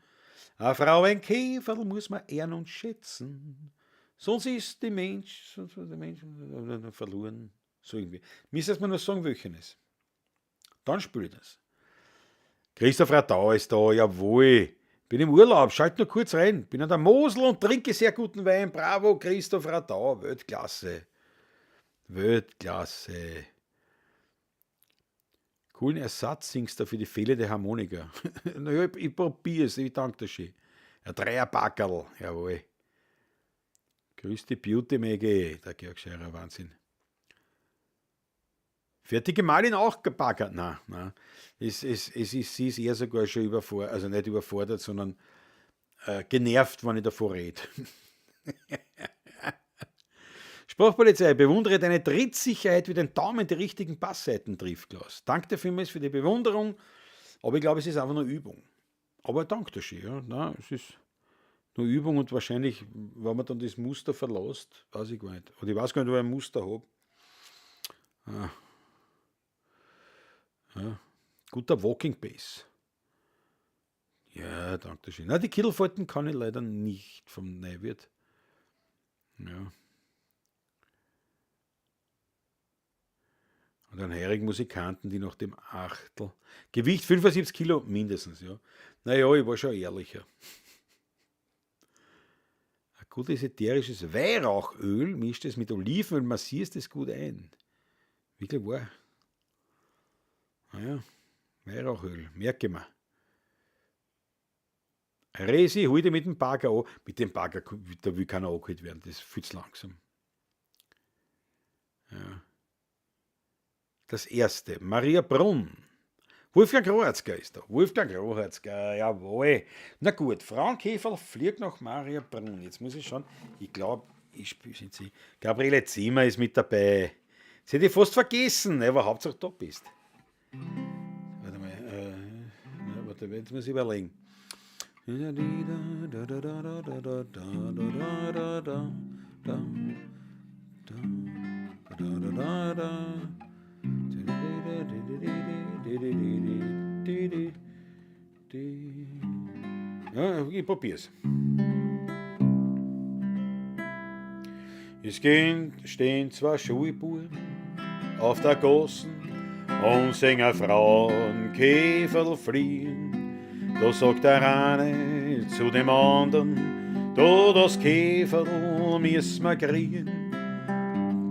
Ein Frauenkäferl muss man ehren und schätzen, sonst ist die Mensch, verloren. So irgendwie. Müsste man nur sagen, welchen ist. Dann spüle ich das. Christoph Radau ist da, jawohl. Bin im Urlaub, schalt nur kurz rein. Bin an der Mosel und trinke sehr guten Wein. Bravo, Christoph Radau, Weltklasse. Weltklasse. Coolen Ersatz singst du für die fehlende Harmonika. Naja, ich probier's, ich danke dir schön. Ein Dreierbackerl, jawohl. Grüß die Beauty Maggie, der Georg Scheirer, Wahnsinn. Fertige Gemahlin auch gebackert? Nein, nein. Sie ist eher sogar schon überfordert, also nicht überfordert, sondern genervt, wenn ich davor rede. Sprachpolizei, bewundere deine Trittsicherheit, wie dein Daumen die richtigen Passseiten trifft, Klaus. Danke dir vielmals für die Bewunderung, aber ich glaube, es ist einfach nur Übung. Aber danke dir schön, ja. Nein, es ist nur Übung und wahrscheinlich, wenn man dann das Muster verlässt, weiß ich gar nicht. Oder ich weiß gar nicht, ob ich ein Muster habe. Ah. Ja, guter Walking Pace. Ja, danke schön. Na, die Kittelfalten kann ich leider nicht vom Neuwirt. Ja. Und einen heurigen Musikanten, die nach dem Achtel. Gewicht 75 Kilo mindestens, ja. Naja, ich war schon ehrlicher. Ein gutes ätherisches Weihrauchöl, mischt es mit Olivenöl, massierst es gut ein. Wirklich wahr. Naja, Weihrauchöl, merke ich mir. Resi, hol dich mit dem Bagger an. Mit dem Bagger, da will keiner angeholt werden, das ist viel zu langsam. Ja. Das erste, Maria Brunn. Wolfgang Rohatzger ist da. Wolfgang Rohatzger, jawohl. Na gut, Frauenkäferl fliegt nach Maria Brunn. Jetzt muss ich schauen, ich glaub, ich spiele sie. Gabriele Zimmer ist mit dabei. Sie hätte ich fast vergessen, aber Hauptsache da bist. Warte mal, na, warte, jetzt muss ich überlegen. Ja, ich probier's. Es stehen zwei Schulbuben auf der Gassen und singen Frauenkäferl fliehen. Da sagt der eine zu dem anderen, du, das Käferl müssen wir kriegen.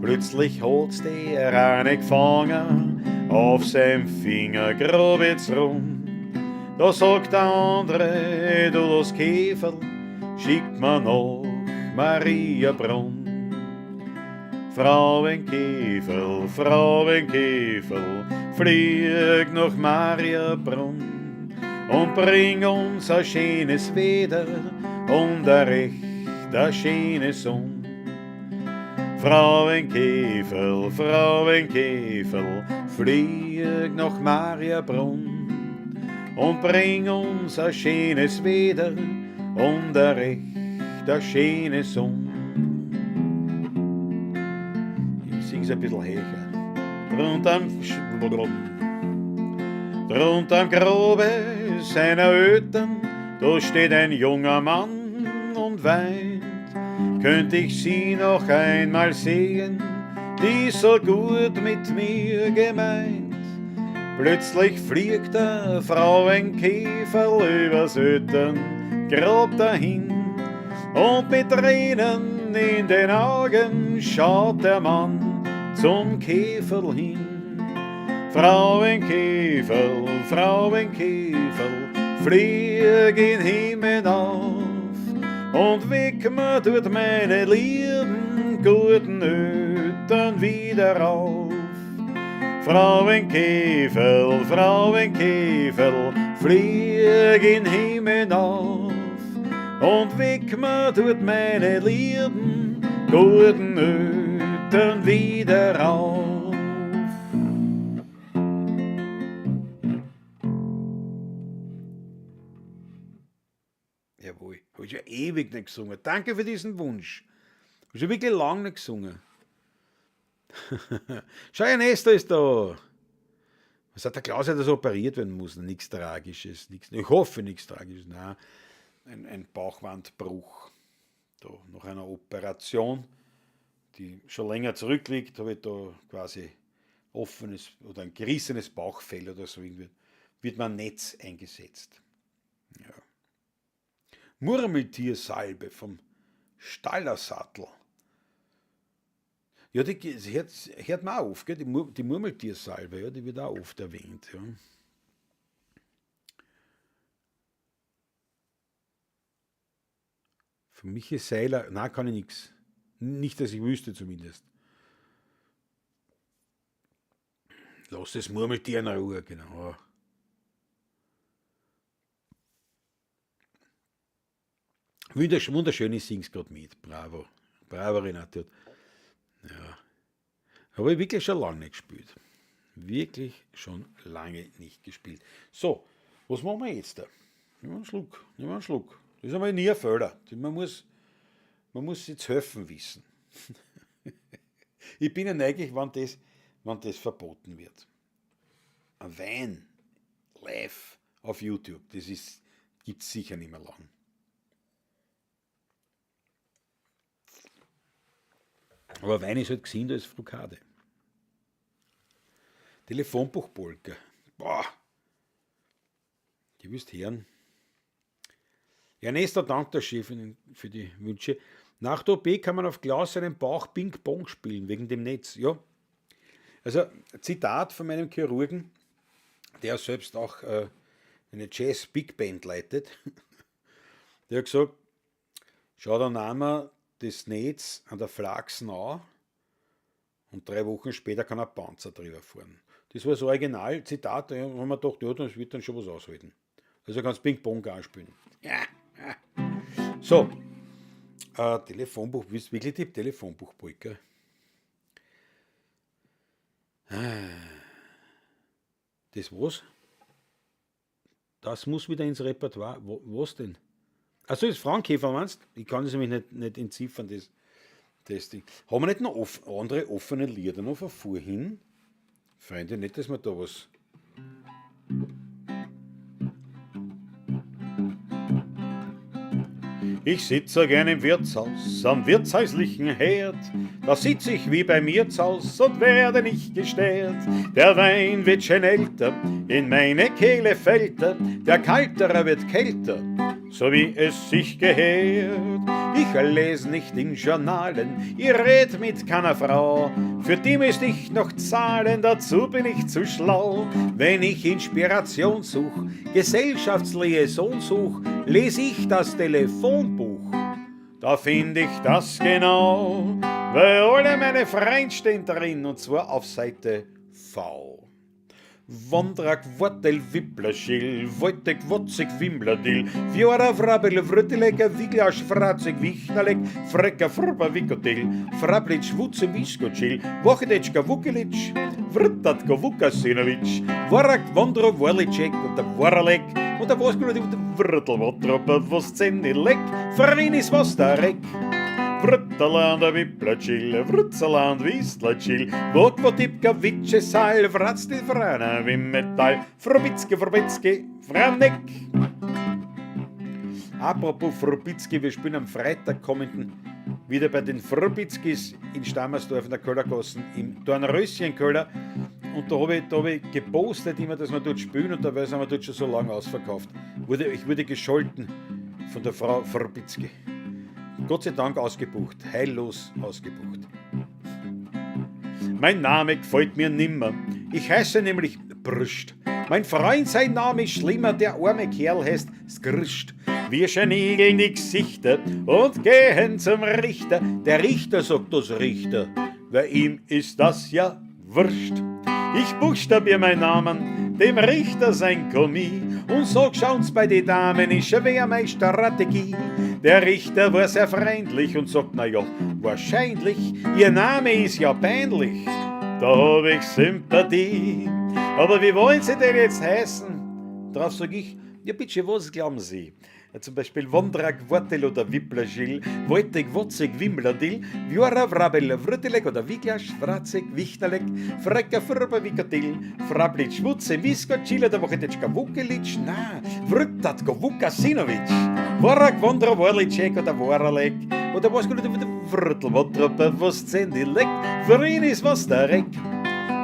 Plötzlich hat's der eine gefangen, auf seinem Finger grabet's rum. Da sagt der andere, du, das Käferl schickt man nach Mariabrunn. Frauenkäferl, Frauenkäferl, flieg nach Mariabrunn und bring uns ein schönes Wetter und ein recht a schöne Sonne. Frauenkäferl, Frauenkäferl, flieg nach Mariabrunn und bring uns ein schönes Wetter und ein recht a schöne Sonne. Ich sing's ein bisschen höher. Drunterm Grabe seiner Eltern, da steht ein junger Mann und weint. Könnt ich sie noch einmal sehen, die so gut mit mir gemeint. Plötzlich fliegt der Frauenkäferl übers Elterngrab dahin und mit Tränen in den Augen schaut der Mann zum Käferl hin. Frauenkäferl, Frauenkäferl, flieg in Himmel auf und weck mir dort meine lieben guten Eltern wieder auf. Frauenkäferl, Frauenkäferl, flieg in Himmel auf und weck mir dort meine lieben guten Eltern wieder auf. Jawohl, hab ich ja ewig nicht gesungen. Danke für diesen Wunsch. Hab ich schon wirklich lang nicht gesungen. Schau, Ernesto ist da. Was hat der Klaus, dass er operiert werden muss? Nichts Tragisches. Nix, ich hoffe, nichts Tragisches. Nein, ein Bauchwandbruch. Da, nach einer Operation, die schon länger zurückliegt, habe ich da quasi offenes oder ein gerissenes Bauchfell oder so irgendwie, wird man Netz eingesetzt. Ja. Murmeltiersalbe vom Stallersattel. Ja, die hört man auch oft, gell? Die Murmeltiersalbe, ja, die wird auch oft erwähnt. Ja. Von Michi Seiler, nein, kann ich nix. Nicht, dass ich wüsste zumindest. Lass das Murmeltier in Ruhe, genau. Wunderschön, ich sing's grad mit. Bravo. Bravo, Renate. Ja. Habe ich wirklich schon lange nicht gespielt. Wirklich schon lange nicht gespielt. So, was machen wir jetzt da? Nehmen wir einen Schluck. Nehmen wir einen Schluck. Das ist einmal nie ein Fehler. Man muss sich zu helfen wissen. Ich bin ja neugierig, wann das verboten wird. Ein Wein live auf YouTube, das gibt's sicher nicht mehr lang. Aber Wein ist halt gesünder als Frucade. Telefonbuchpolka. Boah. Die willst hören. Ernesto, danke der Chefin für die Wünsche. Nach der OP kann man auf Klaus seinen Bauch Ping-Pong spielen, wegen dem Netz. Ja. Also, Zitat von meinem Chirurgen. Der selbst auch eine Jazz-Big Band leitet. Der hat gesagt, schau da Name das Netz an der Flachsen an und 3 Wochen später kann ein Panzer drüber fahren. Das war das Original-Zitat, da haben wir gedacht, ja, das wird dann schon was aushalten. Also kannst Ping-Pong auch spielen. Ja. So, Telefonbuch, willst du wirklich die Telefonbuchpolka? Das was? Das muss wieder ins Repertoire. Wo, was denn? Achso, ist Frauenkäfer, meinst du? Ich kann es nämlich nicht entziffern, das Ding. Haben wir nicht noch andere offene Lieder noch von vorhin? Freunde, nicht, dass wir da was. Ich sitze gern im Wirtshaus am wirtshäuslichen Herd. Da sitz ich wie bei mir zuhaus und werde nicht gestört. Der Wein wird schon älter, in meine Kehle fällt er, der Kalterer wird kälter, so wie es sich gehört. Ich lese nicht in Journalen, ich red mit keiner Frau, für die müsst ich noch zahlen, dazu bin ich zu schlau. Wenn ich Inspiration such, Gesellschaftsliaison such, lese ich das Telefonbuch. Da find ich das genau, weil alle meine Freunde stehen drin, und zwar auf Seite V. Wondrak, Wortel, Wipplerschill, Wojtek, Wotzek, Wimmlerdill, Fiora, Vrabel, Vrötelecker, Wiglasch, Frazek, Wichnerleck, Frecker, Frubber, Wikotil, Frablitsch, Wutze, Wiskotschil, Wochetschka, Wukelitsch, Vrtatko, Vukasinovic, Vorak, Wondro, Worlicek und der Woralek und der Waskel und der Vrtl, Wotropper, Woszenilek, Frinis, Wastarek. Vrtaland, Wipplatschil, Vrtsaland, Wiestlatschil, Vokvotipka, Witschesal, Vratstil, Vrana, Wimmetal, Frobitzke, Frobitzke, Franek. Apropos Frobitzke, wir spielen am Freitag kommenden wieder bei den Frobitzkis in Stammersdorf in der Köllergassen im Dornröschenköller. Und da hab ich gepostet immer, dass wir dort spielen, und dabei sind wir dort schon so lange ausverkauft. Ich wurde gescholten von der Frau Frobitzke. Gott sei Dank ausgebucht, heillos ausgebucht. Mein Name gefällt mir nimmer, ich heiße nämlich Brüst. Mein Freund, sein Name ist schlimmer, der arme Kerl heißt Skrst. Wir schniegeln die Gesichter und gehen zum Richter. Der Richter sagt das Richter, weil ihm ist das ja wurscht. Ich buchstabier meinen Namen, dem Richter sein Kommis, und sag, schauen's bei die Damen, ist schwer meine Strategie. Der Richter war sehr freundlich und sagt, na ja, wahrscheinlich, ihr Name ist ja peinlich. Da hab ich Sympathie. Aber wie wollen Sie denn jetzt heißen? Drauf sag ich, ja bitte, was glauben Sie? Ja, zum Beispiel Wondrak, Wortel oder Wipplerschil, Wojtek, Wotzek, Wimmlerdill, Vjora, Vrabel, Vrtelek oder Wiglasch, Frazek, Wichterlek, Frecker, Furber, Wikotil, Frablitsch, Wutze, Wiskotschil oder Wochetschka, Wukelitsch, na, Vrtatko, Vukasinovic, Vorak, Wondro, Worlicek oder Woralek, oder was Vrtl, Wotropper, was Zendilek, Vrinis, was der Reck.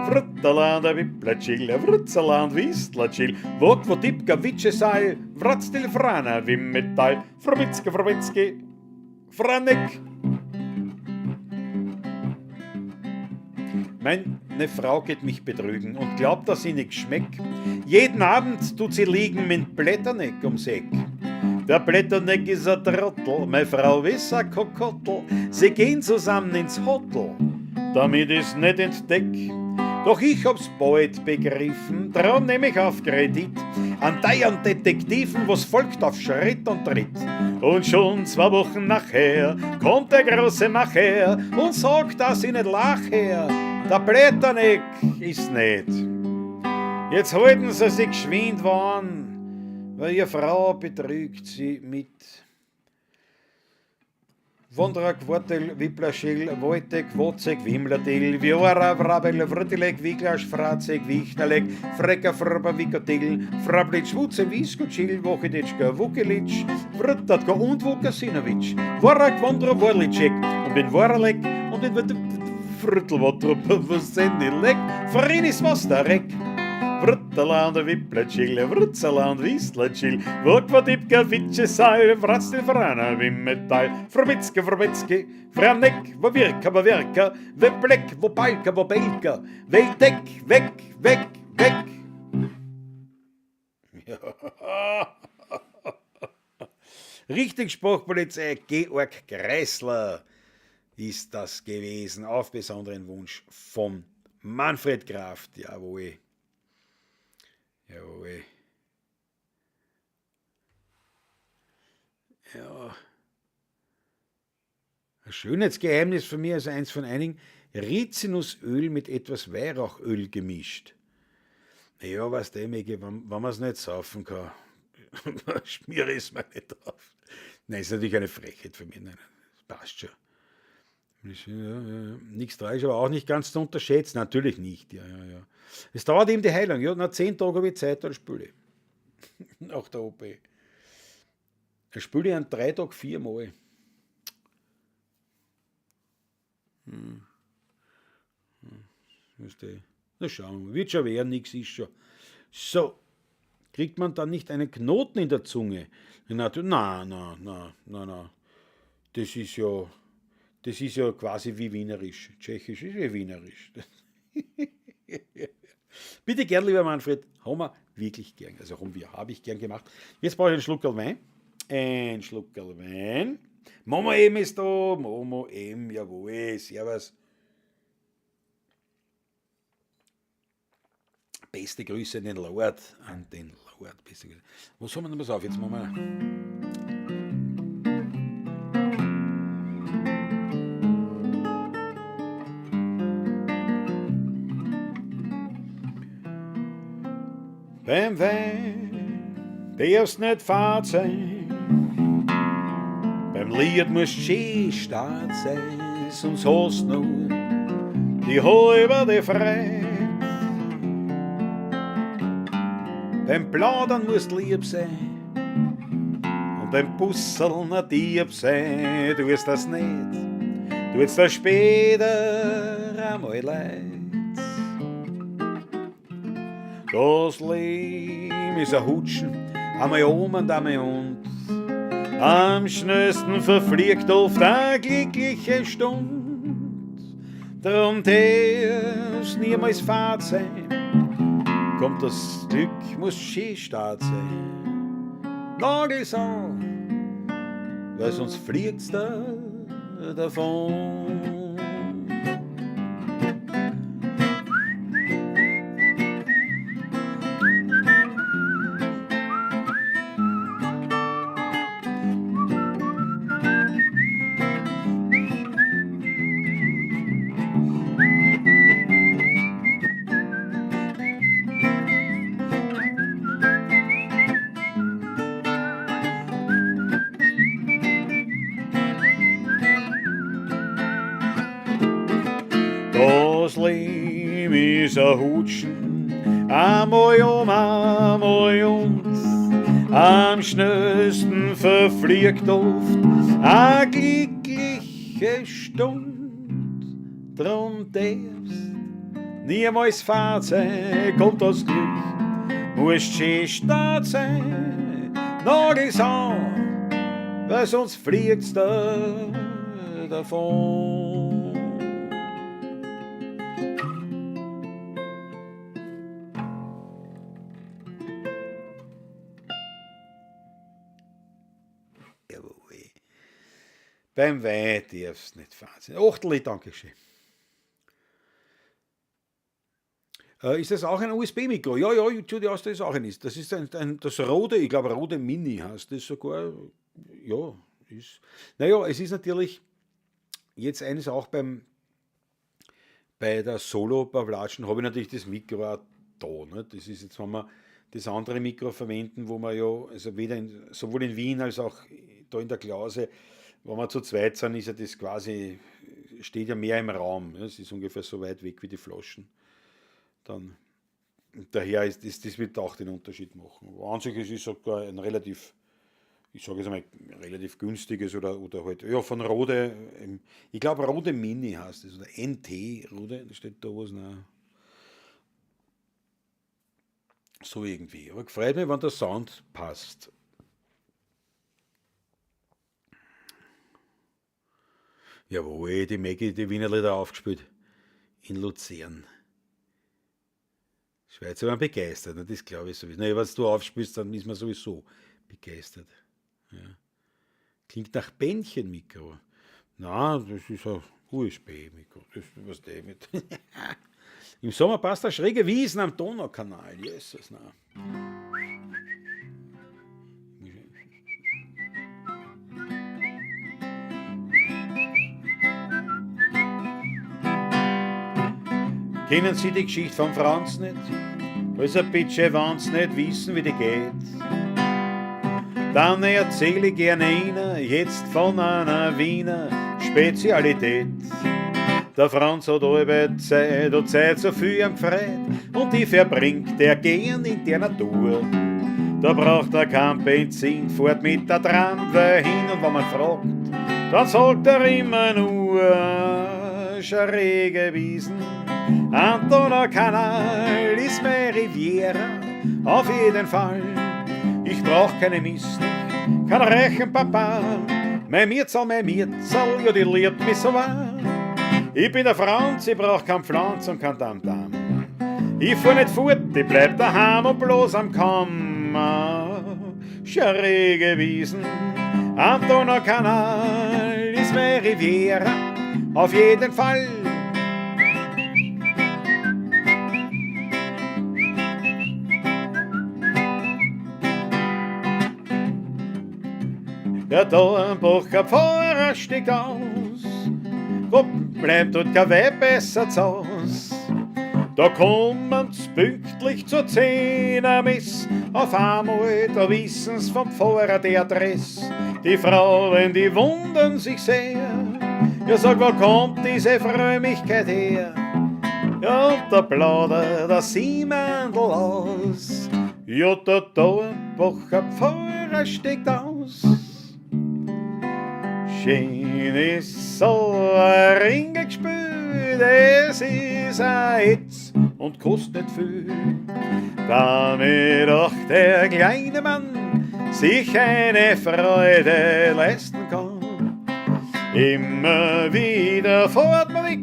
Vrtaland, Wipplatschil, Vrtsaland, Wiestlatschil, Vokvotipka, Witschesal, Vratstil, Frana, Wimmetal, Frobitzke, Frobitzke, Franek. Meine Frau geht mich betrügen und glaubt, dass ich nicht schmeck. Jeden Abend tut sie liegen mit Blätterneck ums Eck. Der Blätterneck ist ein Trottel, meine Frau ist ein Kokottel. Sie gehen zusammen ins Hotel, damit ich's nicht entdeck. Doch ich hab's bald begriffen, drum nehm ich auf Kredit an teuren Detektiven, was folgt auf Schritt und Tritt. Und schon 2 Wochen nachher kommt der große Macher und sagt, dass ich nicht lach her. Der Blätterneck ist nicht. Jetzt halten sie sich geschwind warm, weil ihre Frau betrügt sie mit Wondrak, Wortel, Wipplerschil, Wojtek, Wozek, Wimmlerdill, Viora, Vrabel, Vrtilek, Wiglasch, Frazek, Wichnerlek, Frecker, Frber, Wikotil, Frablitsch, Wutze, Wiskotschil, Wochedetschka, Wukelitsch, Vrtatko und Vukasinovic, Vorak, Wondro, Worlicek und den Woralek und den Vrtelwotrup, Vsenilek, Frinis, Wastarek. Vrtaland, Wipplatschil, Vrtsaland, Wiestlatschil, Vokvatipka, Witschesal, Vratstil, Vrana, Wimmetal, Frobitzke, Frobitzke, Franek, Wowirka, Wowirka, Weblek, Wopalka, Wobelka, Weltek, weg, weg, weg. Ja. Richtig, Sprachpolizei Georg Kreisler ist das gewesen, auf besonderen Wunsch von Manfred Kraft. Jawohl. Jawohl. Ja. Ein Schönheitsgeheimnis von mir, also eins von einigen, Rizinusöl mit etwas Weihrauchöl gemischt. Ja, weißt du, Megi, wenn man es nicht saufen kann, schmiere ich es mir nicht drauf. Nein, ist natürlich eine Frechheit von mir. Nein, das passt schon. Ja, ja, nichts tragisch, aber auch nicht ganz zu unterschätzen. Natürlich nicht. Ja, ja, ja. Es dauert eben die Heilung. Ja, nach 10 Tagen habe ich Zeit, dann spüle ich. Nach der OP. Dann spüle ich an 3 Tagen 4-mal. Weißt du. Na schauen wir, wird schon werden, nix ist schon. So, kriegt man dann nicht einen Knoten in der Zunge? Na, na, na, na, na, na. Das ist ja quasi wie Wienerisch. Tschechisch ist wie Wienerisch. Bitte gern, lieber Manfred, haben wir wirklich gern. Also haben wir, habe ich gern gemacht. Jetzt brauche ich einen Schluckerl Wein. Ein Schluckerl Wein. Momo M ist da, Momo M, jawohl, servus. Beste Grüße an den Lord, an den Lord. Beste Grüße. Was haben wir denn was auf? Jetzt machen wir. Beim Wein darfst nicht fad sein, beim Lied musst schön stad sein, sonst hast nur die halbe die Freude. Beim Plaudern musst lieb sein und beim Busseln ein Dieb sein. Du wirst das nicht, du wirst das später einmal leid. Das Leben ist ein Hutschen, einmal oben und einmal unten. Am schnellsten verfliegt oft eine glückliche Stund. Drum darf's niemals fad sein, kommt das Glück, muss schön stad sein. Nagel's an, weil sonst fliegt's da davon. Das Leben ist ein Hutschen, einmal um, einmal und. Am schnellsten verfliegt oft eine glückliche Stund. Drum darfst niemals fad sein, kommt das Glück, musst schön stad sein. Nagel's an, weil sonst fliegt's da davon. Beim Wein darfst nicht fahren sein. Achterli, danke schön. Ist das auch ein U S B-Mikro? Ja, ja, Judy Austria ist auch ein. Das ist das Rode, ich glaube Rode Mini heißt das sogar. Ja, ist. Naja, es ist natürlich jetzt eines auch bei der Solo-Pawlatschen habe ich natürlich das Mikro auch da. Ne? Das ist jetzt, wenn wir das andere Mikro verwenden, wo man ja, also weder in, sowohl in Wien als auch da in der Klause, wenn wir zu zweit sind, ist ja das quasi, steht ja mehr im Raum. Ne? Es ist ungefähr so weit weg wie die Flaschen. Dann, daher ist das, das wird auch den Unterschied machen. Aber an sich ist es sogar ein relativ, ich sage jetzt einmal, relativ günstiges oder halt, ja, von Rode, ich glaube Rode Mini heißt es, oder NT Rode, da steht da was, nein. So irgendwie. Aber gefreut mich, wenn der Sound passt. Jawohl, die Maggie, die Wiener Lieder aufgespielt. In Luzern. Schweizer waren begeistert, ne? Das glaube ich sowieso. Naja, was du aufspielst, dann ist man sowieso begeistert. Ja. Klingt nach Bändchenmikro. Na, das ist ein USB-Mikro. Das ist was der mit. Im Sommer passt der schräge Wiesen am Donaukanal. Jesus, na. Kennen Sie die Geschichte vom Franz nicht? Also bitte, wenn's nicht wissen, wie die geht. Dann erzähle ich gerne Ihnen jetzt von einer Wiener Spezialität. Der Franz hat alle Zeit und Zeit so viel am gefreut und die verbringt er gern in der Natur. Da braucht er kein Benzin, fährt mit der Tramway hin und wenn man fragt, dann sagt er immer nur schräge Wiesen. Antoner Kanal ist meine Riviera, auf jeden Fall. Ich brauch keine Mist nicht, kein reichen Papa. Mein Mirzahl, ja, die liebt mich so wahr. Ich bin der Franz, ich brauch kein Pflanz und kein Tamtam. Ich fahr nicht fort, ich bleib daheim und bloß am Kammer. Schräge Wiesen, Antoner Kanal ist meine Riviera, auf jeden Fall. Der Dornbacher Pfarrer steigt aus, wo bleibt dort kein Weib besser zu Haus? Da kommen's pünktlich zur Zehnermess, auf einmal, da wissen's vom Pfarrer die Adresse. Die Frauen, die wundern sich sehr, ja sag, wo kommt diese Frömmigkeit her? Ja, und da plaudert der Siemandl aus, ja, der Dornbacher Pfarrer steigt aus. Schön ist so ein Ringelgespül, das ist ein Hitz und kostet nicht viel. Damit auch der kleine Mann sich eine Freude leisten kann. Immer wieder fährt man weg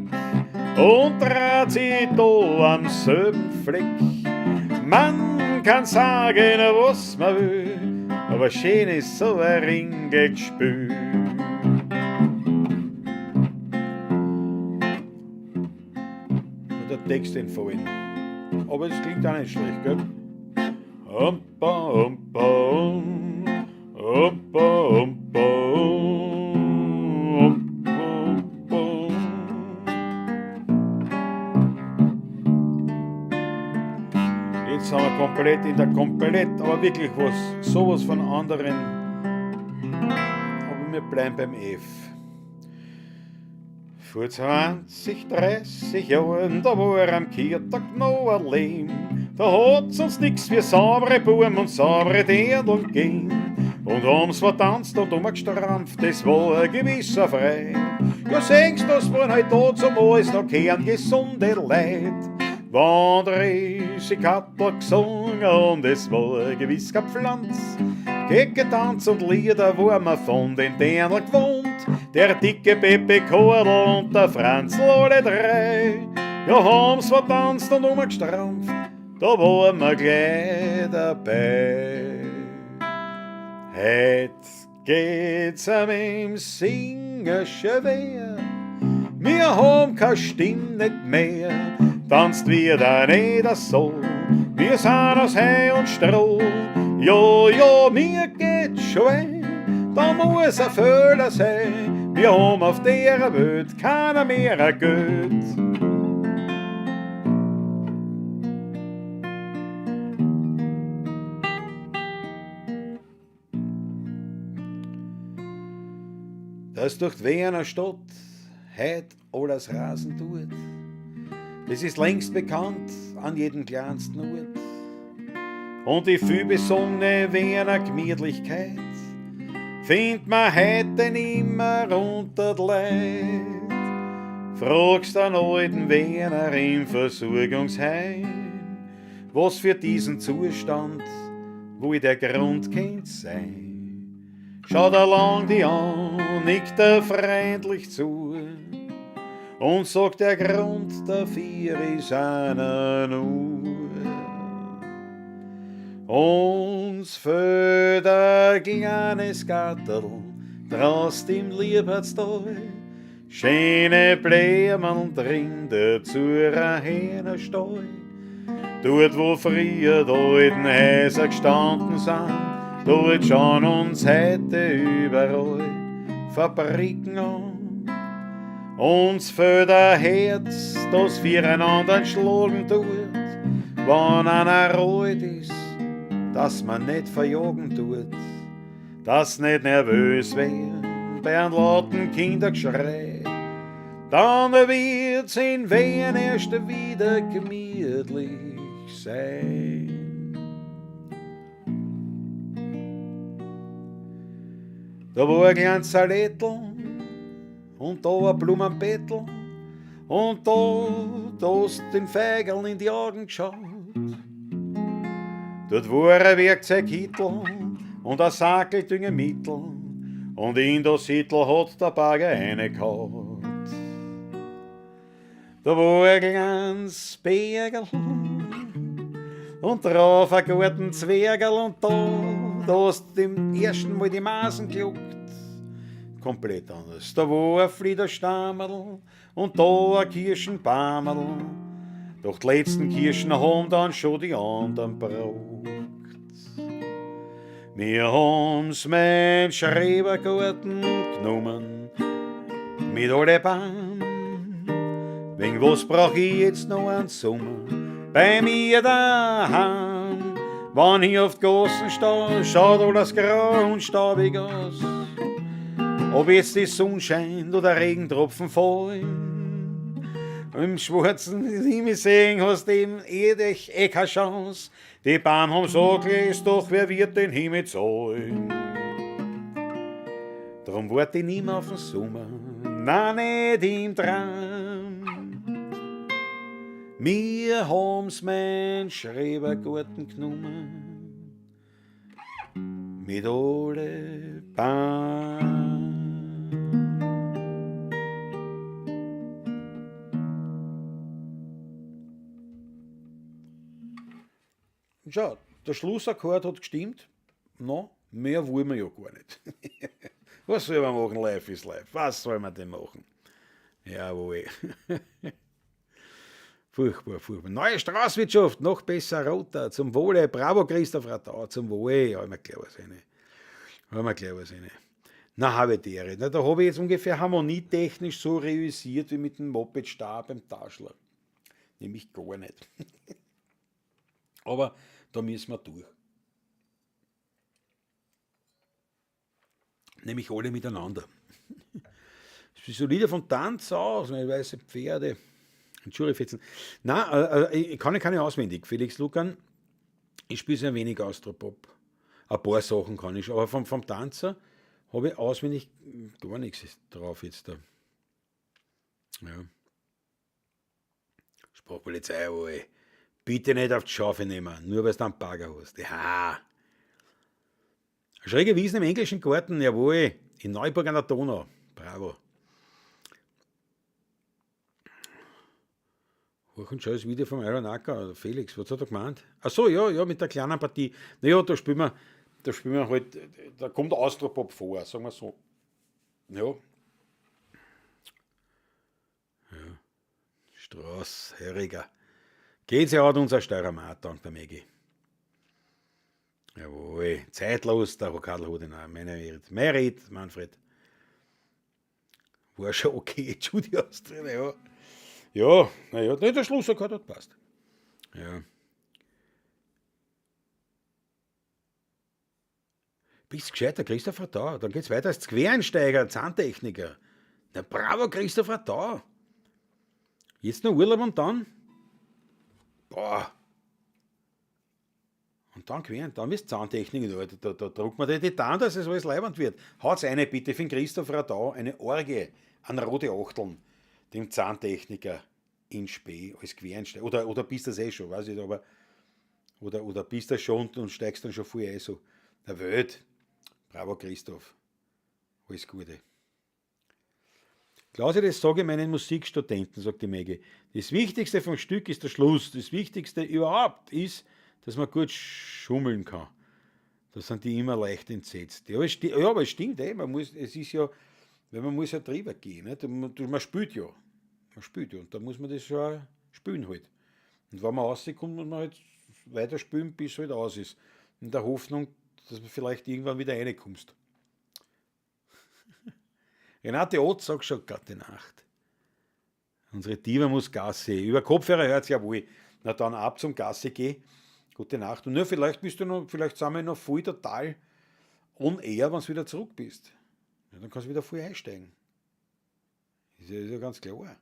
und dreht sich da am selben Fleck. Man kann sagen, was man will, aber schön ist so ein Ringelgespül. Der Text entfallen. Aber es klingt auch nicht schlecht, gell? Umpa, umpa, um, umpa, umpa, um, umpa, um. Jetzt sind wir komplett in der komplett, aber wirklich was, sowas von anderen. Aber wir bleiben beim F. Vor 20, 30 Jahren, da war am Kirtag noch ein Leben. Da hat's uns nix wie saubere Buben und saubere Dirndl gegeben. Und haben's vertanzt und umgestrampft, das war ein gewisser Freude. Ja, sehst, das waren halt da zum alles noch kerngesunde Leid. Wandrisi Kattel gesungen und es war gewiss kein Pflanz. Getanz und Lieder war man von den Dirndl gewohnt. Der dicke Pepe Kordel und der Franzl, alle drei. Ja, haben's vertanzt und umgestrampft, da waren wir gleich dabei. Heut geht's einem im Singen schwer, wir haben keine Stimme nicht mehr. Tanzt wieder nicht so, wir sind aus Heu und Stroh. Ja, ja, mir geht's schon weh, da muss ein Fehler sein. Wir haben auf der Welt keiner mehr ein Geld. Dass durch die Wiener Stadt heut alles rasen tut, das ist längst bekannt an jedem kleinsten Ort. Und die vielbesungene Wiener Gemütlichkeit findet man heute nimmer unter die Leut. Fragst den alten Wiener im Versorgungsheim, was für diesen Zustand wohl der Grund könnt sein. Schaut er lang die an, nickt er freundlich zu Und sagt, der Grund dafür ist einer nur. Uns fehlt ein kleines Gartel draußen im Liebhardstal. Schöne Blumen drin, dazu ein Hähnerstall. Dort, wo früher die alten Häuser gestanden sind, dort schauen uns heute überall Fabriken an. Uns fehlt ein Herz, das füreinander schlagen tut, wenn einer alt ist, dass man nicht verjagen tut, dass nicht nervös werden bei einem lauten Kindergeschrei. Dann wird's in Wien erst wieder gemütlich sein. Da war ein kleines Saletl und da ein Blumenbettel und da hast den Feigerl in die Augen geschaut. Dort war ein Werkzeugkittel und ein Sackel Düngemittel und in das Hittel hat der Bagger reingehauen. Da war ein kleines Bergerl und drauf ein guten Zwergerl und da hast du dem ersten Mal die Masen gejuckt. Komplett anders. Da war ein Fliederstammerl und da ein Kirschenbammerl. Doch die letzten Kirschen haben dann schon die anderen gebraucht. Wir haben's mein Schrebergarten genommen, mit alle Baum. Wegen was brauch ich jetzt noch einen Sommer bei mir daheim? Wenn ich auf die Gassen steh, schaut alles grau und staubig aus. Ob jetzt die Sonne scheint oder Regentropfen fallen, im schwarzen Himmel sehen hast eben eh eh keine Chance. Die Bahn haben so gelesen, doch wer wird den Himmel zahlen? Drum wart ich nimmer auf den Sommer, nein, nicht im Traum. Wir haben's mein Schrebergarten genommen, mit alle Bahn. Schau, der Schlussakkord hat gestimmt. No, mehr wollen wir ja gar nicht. Was soll man machen? Life is life. Was soll man denn machen? Jawohl. Furchtbar, furchtbar. Neue Straßwirtschaft, noch besser roter. Zum Wohle. Bravo, Christoph Radau, zum Wohle. Ja, immer gleich was rein. Immer gleich was rein. Na, habe ich die Ehre. Na, da habe ich jetzt ungefähr harmonietechnisch so realisiert wie mit dem Moped-Stab beim Taschler. Nämlich gar nicht. Aber da müssen wir durch. Nämlich alle miteinander. Das ist so Lieder von Tanz aus, meine weiße Pferde. Entschuldige, Fetzen. Nein, ich kann keine auswendig. Felix Lucan, ich spiele sehr wenig Austropop. Ein paar Sachen kann ich, aber vom Tanzer habe ich auswendig gar nichts drauf jetzt da. Ja. Sprachpolizei, wohl. Bitte nicht auf die Schafe nehmen, nur weil du einen Bagger hast. Ja. Schräge Wiesen im englischen Garten, jawohl, in Neuburg an der Donau. Bravo. Hoch und schönes Video vom Iron Acker, Felix, was hat er gemeint? Ach so, ja, ja, mit der kleinen Partie. Naja, da spielen wir halt, da kommt Austropop vor, sagen wir so. Ja. Ja. Straß, Herriger. Geht's ja hat unser Steiermark, dank der Maggie. Jawohl, zeitlos, der Karl Hodenau, meine Merit, Manfred. War schon okay, Judy Austria, ja. Ja, naja, der Schlussakkord hat passt. Ja. Bist gescheiter, Christopher da. Dann geht's weiter als Quereinsteiger, Zahntechniker. Na bravo, Christopher da. Jetzt noch Urlaub und dann? Boah. Und dann quer, dann ist Zahntechnik, da druckt man die Titan, dass es alles leibend wird. Haut's eine bitte für den Christopher da, eine Orgie an rote Achteln, dem Zahntechniker in Spee als Quereinsteiger. Oder bist das eh schon, weiß ich nicht, aber oder bist das schon und steigst dann schon voll ein, so. Der Welt. Bravo, Christoph. Alles Gute. Klausi, das sage ich meinen Musikstudenten, sagt die Maggie. Das Wichtigste vom Stück ist der Schluss. Das Wichtigste überhaupt ist, dass man gut schummeln kann. Da sind die immer leicht entsetzt. Ja, aber es stimmt, eh. Man muss, es ist ja, weil man muss ja drüber gehen. Nicht? Man spielt ja. Man spielt ja. Und da muss man das schon spielen halt. Und wenn man rauskommt, muss man halt weiter spielen, bis es halt aus ist. In der Hoffnung, dass man vielleicht irgendwann wieder reinkommst. Renate Ott sagt schon, gute Nacht. Unsere Diva muss Gassi. Über Kopfhörer hört sie ja wohl. Na dann ab zum Gassi geh. Gute Nacht. Und nur vielleicht bist du noch, vielleicht sind wir noch voll total on air, wenn du wieder zurück bist. Ja, dann kannst du wieder voll einsteigen. Ist ja ganz klar.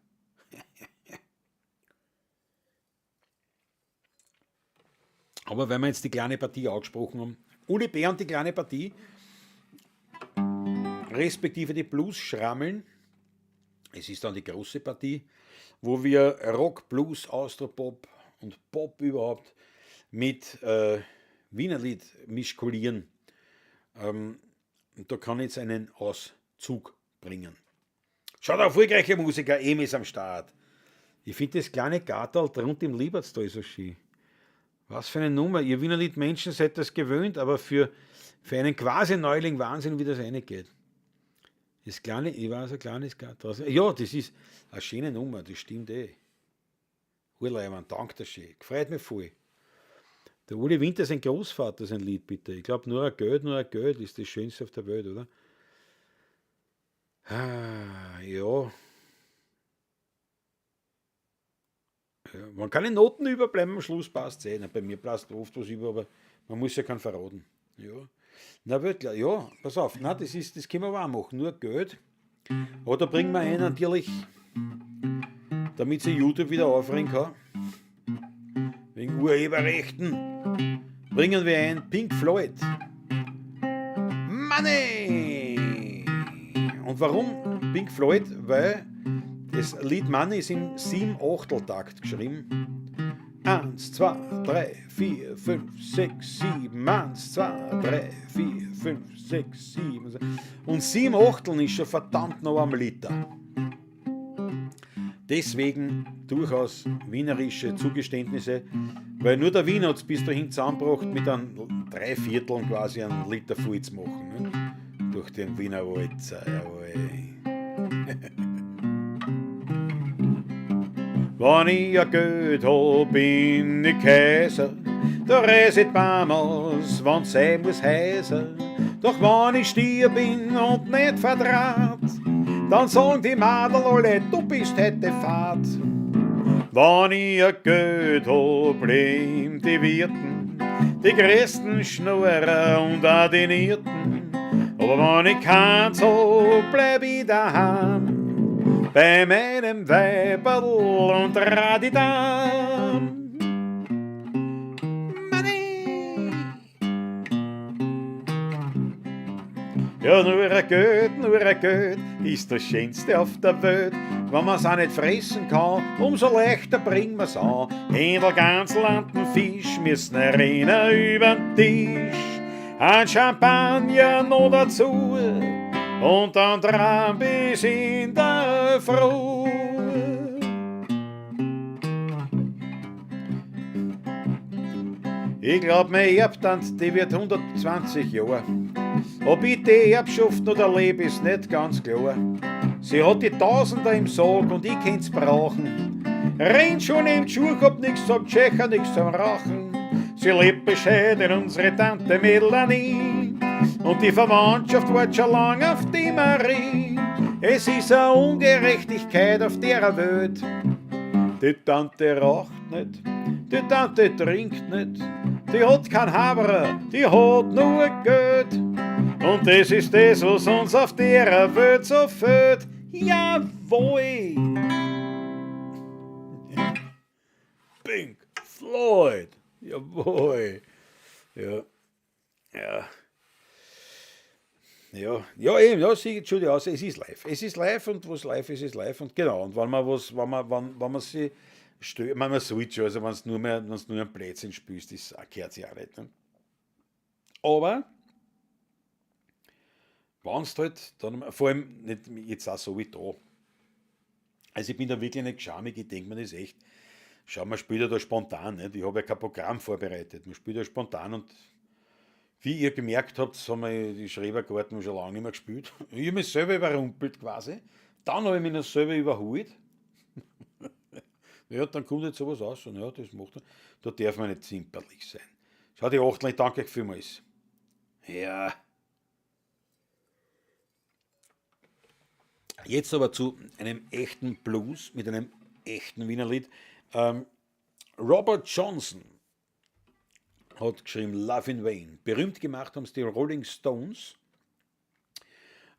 Aber weil wir jetzt die kleine Partie angesprochen haben, Uli Bär und die kleine Partie, respektive die Blues-Schrammeln, es ist dann die große Partie, wo wir Rock, Blues, Austropop und Pop überhaupt mit Wienerlied mischkulieren. Und da kann ich jetzt einen Auszug bringen. Schaut, erfolgreiche Musiker, Emi ist am Start. Ich finde das kleine Gartel drunter im Liebertstal so schön. Was für eine Nummer. Ihr Wienerlied Menschen seid das gewöhnt, aber für einen quasi Neuling Wahnsinn, wie das reingeht. Das kleine, ich weiß, ein kleines Gartel. Ja, das ist eine schöne Nummer, das stimmt eh. Urleimann, danke dir schön. Gefreut mich voll. Der Uli Winter, sein Großvater, sein Lied bitte. Ich glaub, nur ein Geld ist das Schönste auf der Welt, oder? Ah, ja. Ja, man kann in Noten überbleiben, am Schluss passt's eh. Na, bei mir passt oft was über, aber man muss ja keinen verraten. Ja. Na, wirklich, ja, pass auf, na, das können wir aber auch machen, nur Geld. Oder bringen wir einen natürlich, damit sich YouTube wieder aufregen kann. Wegen Urheberrechten bringen wir ein Pink Floyd. Money! Und warum Pink Floyd? Weil das Lied Money ist im 7/8-Takt geschrieben. 1, 2, 3, 4, 5, 6, 7. 1, 2, 3, 4, 5, 6, 7. Und 7 Achteln ist schon verdammt noch am Liter. Deswegen durchaus wienerische Zugeständnisse, weil nur der Wiener hat's bis dahin zusammengebracht, mit einem 3/4 quasi einen Liter voll zu machen. Ne? Durch den Wiener Walzer, jawohl. Wenn ich ein Geld hab, bin ich Kaiser, da reiß ich die Bäume aus, wenn's sein muss, heiser. Doch wenn ich Stier bin und nicht verdraht, dann sagen die Madel alle, du bist heute fad. Wenn ich ein Geld hab, leben die Wirten, die größten Schnurrer und auch die Nierten. Aber wenn ich keins hab, bleib ich daheim, bei meinem Weiberl und Radidam. Money! Ja, nur ein Geld ist das Schönste auf der Welt. Wenn man's auch nicht fressen kann, umso leichter bringen wir's an. Händel, Gansel, Landen, Fisch müssen rennen übern Tisch. Ein Champagner noch dazu und dann dran bis in der Früh. Ich glaub, meine Erbtante, die wird 120 Jahre. Ob ich die Erbschaft noch erlebe, ist nicht ganz klar. Sie hat die Tausender im Sarg und ich könnt's brauchen. Rennt schon im Schuh, hab nix zum Tschecher, nix zum Rauchen. Sie lebt bescheiden, unsere Tante Melanie. Und die Verwandtschaft wart schon lang auf die Marie. Es ist eine Ungerechtigkeit auf der Welt. Die Tante raucht nicht, die Tante trinkt nicht, die hat kein Haberer, die hat nur Geld. Und das ist das, was uns auf der Welt so fehlt. Jawohl! Pink Floyd! Jawohl! Ja. Ja. Ja, ja, eben, ja, sie, Entschuldigung, also es ist live. Es ist live und was live ist, ist live und genau. Und wenn man was, wenn man, wenn, wenn man sie stört, ich meine, man sollte schon, also wenn's nur mehr, wenn's nur ein Blödsinn spielst, das gehört sich auch nicht. Ne? Aber wenn's halt dann, vor allem nicht jetzt auch so wie da, Also ich bin da wirklich nicht schamig, ich denke mir das echt. Schau, man spielt ja da spontan, nicht? Ich habe ja kein Programm vorbereitet. Man spielt ja spontan und wie ihr gemerkt habt, haben wir die Schrebergarten schon lange nicht mehr gespielt. Ich habe mich selber überrumpelt quasi. Dann habe ich mich noch selber überholt. Ja, dann kommt jetzt sowas raus. Und ja, das macht er. Da darf man nicht zimperlich sein. Schau, die Achtel, ich danke euch vielmals. Ja. Jetzt aber zu einem echten Blues mit einem echten Wienerlied. Robert Johnson hat geschrieben Love in Vain. Berühmt gemacht haben's die Rolling Stones.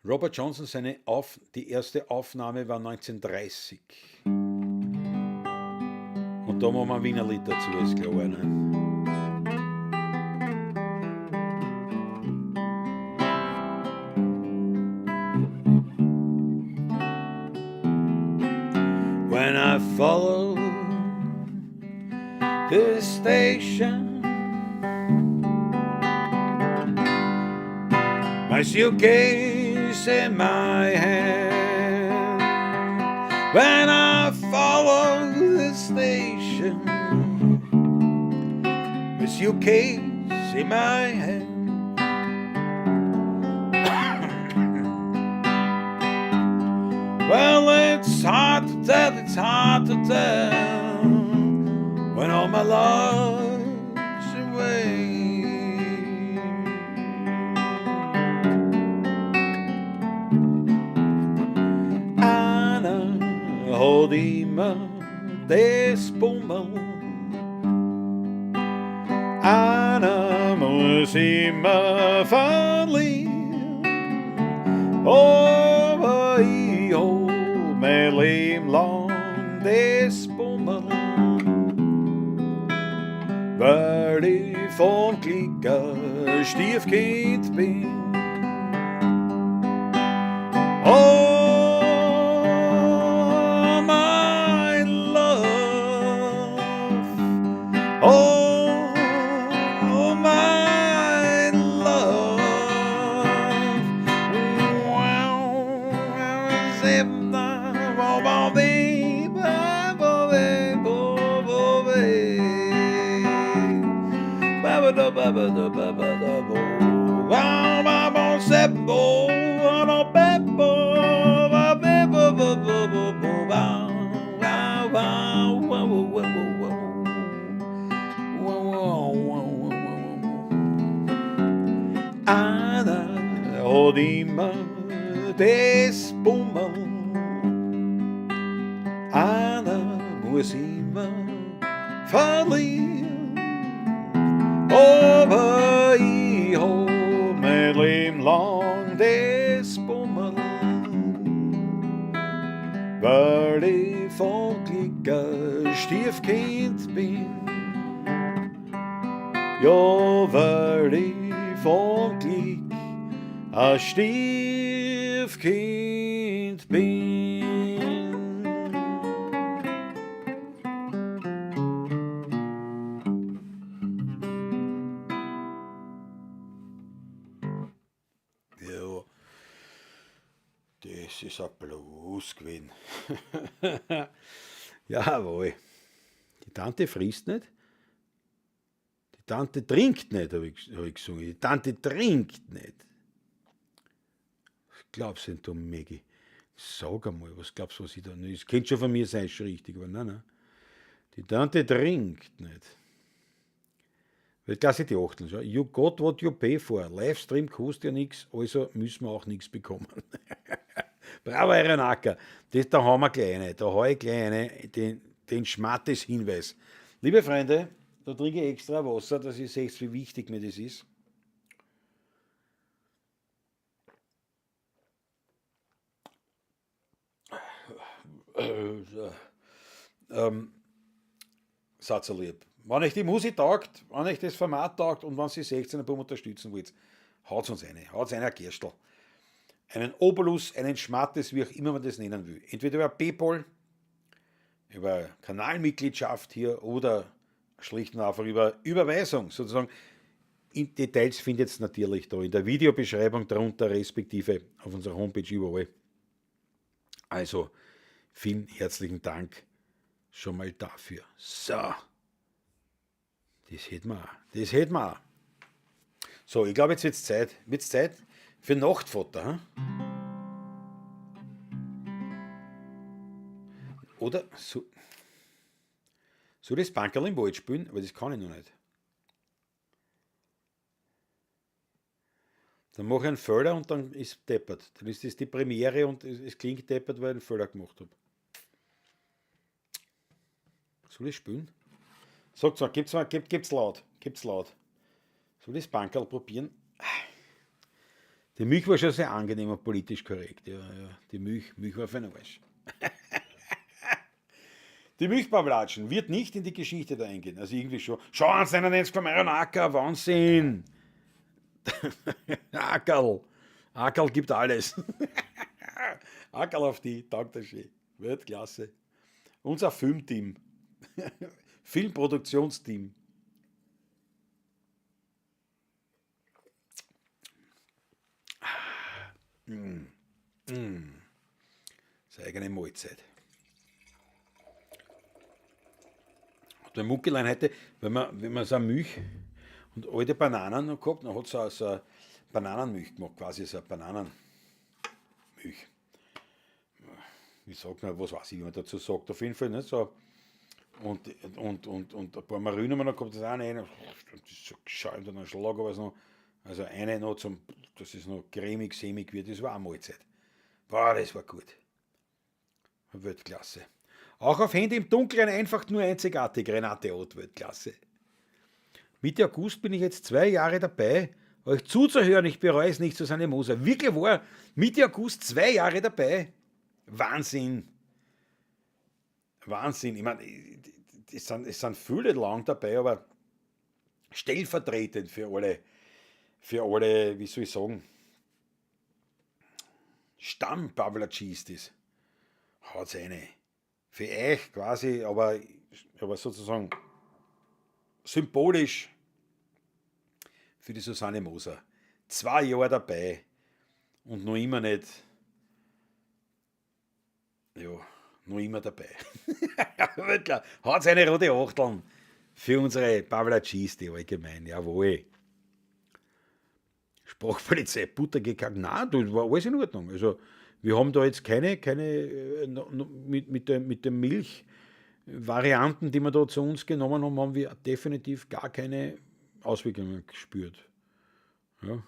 Robert Johnson, die erste Aufnahme war 1930. Und da machen wir ein Wienerlied dazu, ist klar, ne? When I follow the station, my suitcase in my hand. When I follow the station, my suitcase in my hand. Well, it's hard to tell, it's hard to tell when all my love's away. Einer hat immer das Bummel, einer muss immer verlieren, aber ich hab mein Leben lang das Bummel, weil ich vom Glück ein Stiefkind bin. Oh, my love, oh, my love. Einer hat immer das Bummel, einer muss immer verlieren, aber ich hab mein Leben lang das Bummel, weil ich vom Glück ein Stiefkind bin. Ja, weil ich vom Glück ein Stiefkind bin. Ja, das ist ein Blues gewesen. Jawohl. Die Tante frisst nicht. Die Tante trinkt nicht, hab ich gesungen. Die Tante trinkt nicht. Was glaubst du denn du, Maggie? Sag einmal, was glaubst du, was ich da... Das könnte schon von mir sein, ist schon richtig, aber nein, nein. Die Tante trinkt nicht. Weil das ist die Achtel. Schau. You got what you pay for. Livestream kostet ja nix, also müssen wir auch nix bekommen. Bravo, Ironaka. Das, da haben wir gleich eine. Da hau ich gleich eine, den Schmattes-Hinweis. Liebe Freunde, da trinke ich extra Wasser, dass ihr seht, wie wichtig mir das ist. Seid so lieb. Wenn euch die Musik taugt, wenn euch das Format taugt und wenn ihr 16er Bum unterstützen wollt, haut uns eine, haut eine Gerstl. Einen Obolus, einen Schmattes, wie auch immer man das nennen will. Entweder über PayPal, über Kanalmitgliedschaft hier oder schlicht und einfach über Überweisung sozusagen. In Details findet ihr natürlich da in der Videobeschreibung drunter, respektive auf unserer Homepage überall. Also, Vielen herzlichen Dank schon mal dafür. So, das hätten wir auch. Das hätten wir auch. So, ich glaube, jetzt wird es Zeit. Wird's Zeit für Nachtvater. Hm? Oder so, soll ich das Bankerl im Wald spielen? Aber das kann ich noch nicht. Dann mache ich einen Fehler und dann ist deppert. Dann ist das die Premiere und es klingt deppert, weil ich einen Fehler gemacht habe. Soll ich spielen? Sagt's mal, gibt's mal, gibt's laut, gibt's laut. Soll ich das Bankerl probieren? Die Milch war schon sehr angenehm und politisch korrekt. Ja, ja. Die Milch war für den Arsch. Die Milchpavlatschen wird nicht in die Geschichte da eingehen. Also irgendwie schon. Schau, 1,99 von Iron Acker, Wahnsinn! Ackerl. Ackerl gibt alles. Ackerl auf die, taugt schön. Weltklasse. Unser Filmteam. Filmproduktionsteam. Mm. Mm. Seine eigene Mahlzeit. Und der Muckelein heute, wenn man so eine Milch und alte Bananen noch gehabt, dann hat sie so eine Bananenmilch gemacht, quasi so eine Bananenmilch. Wie sagt man, was weiß ich, wie man dazu sagt, auf jeden Fall, nicht so. Und ein paar Marinen haben wir noch gehabt, das auch rein, das ist so geschäumt und dann Schlag was noch. Also eine noch zum, dass es noch cremig, sämig wird, das war auch Mahlzeit. Boah, das war gut. Weltklasse. Auch auf Handy im Dunkeln einfach nur einzigartig, Renate Ott, Weltklasse. Mitte August bin ich jetzt 2 Jahre dabei, euch zuzuhören. Ich bereue es nicht, Susanne Moser. Wirklich wahr, Mitte August 2 Jahre dabei. Wahnsinn. Wahnsinn. Ich meine, es sind viele lang dabei, aber stellvertretend für alle, wie soll ich sagen, Stamm-Pavlatschistis. Haut's eine. Für euch quasi, aber sozusagen symbolisch für die Susanne Moser. 2 Jahre dabei und noch immer nicht, ja, noch immer dabei. Haut eine rote Achteln für unsere Pavlatschisti allgemein, jawohl. Sprachpolizei, Butter gekackt. Nein, das war alles in Ordnung. Also, wir haben da jetzt keine mit den Milchvarianten, die wir da zu uns genommen haben, haben wir definitiv gar keine Auswirkungen gespürt. Ja.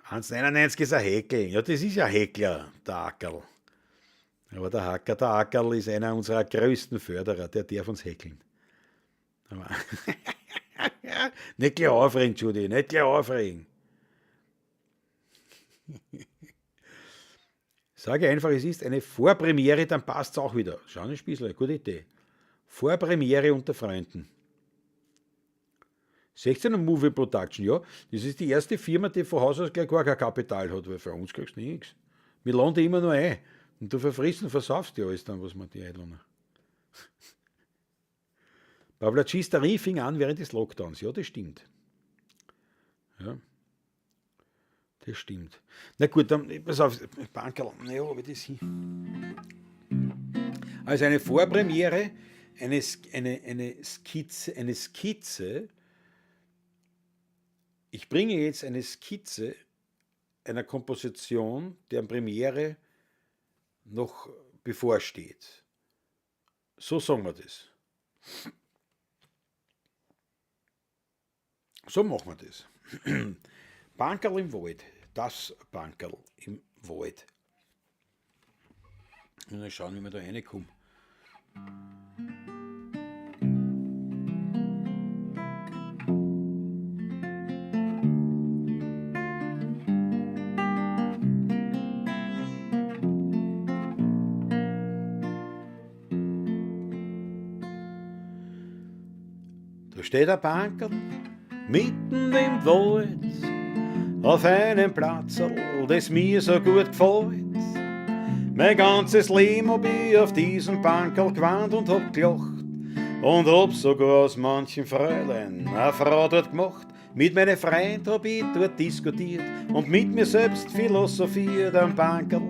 1,99 ist ein Häkel. Ja, das ist ja Häkler, der Ackerl. Aber der Hacker, der Ackerl ist einer unserer größten Förderer, der darf uns häkeln. Aber nicht gleich aufregen, Judy, nicht gleich aufregen. Sage einfach, es ist eine Vorpremiere, dann passt es auch wieder. Schau, Spießler, gute Idee. Vorpremiere unter Freunden. 16 Movie Production, ja. Das ist die erste Firma, die von Haus aus gleich gar kein Kapital hat, weil für uns kriegst du nichts. Wir laden die immer nur ein. Und du verfrisst und versaufst dir alles dann, was wir die einladen. Pavlatschisterie fing an während des Lockdowns. Ja, das stimmt. Ja. Das stimmt. Na gut, dann, pass auf, Bankerl, naja, aber das hin. Also eine Vorpremiere, eine Skizze. Ich bringe jetzt eine Skizze einer Komposition, deren Premiere noch bevorsteht. So sagen wir das. So machen wir das. Bankerl im Wald. Das Bankerl im Wald. Mal schauen, wie wir da reinkommen. Da steht ein Bankerl mitten im Wald, auf einem Platzerl, das mir so gut gefällt. Mein ganzes Leben hab ich auf diesem Bankerl gewandt und hab gelacht und hab sogar aus manchem Fräulein eine Frau dort gemacht. Mit meinen Freunden hab ich dort diskutiert und mit mir selbst philosophiert am Bankerl.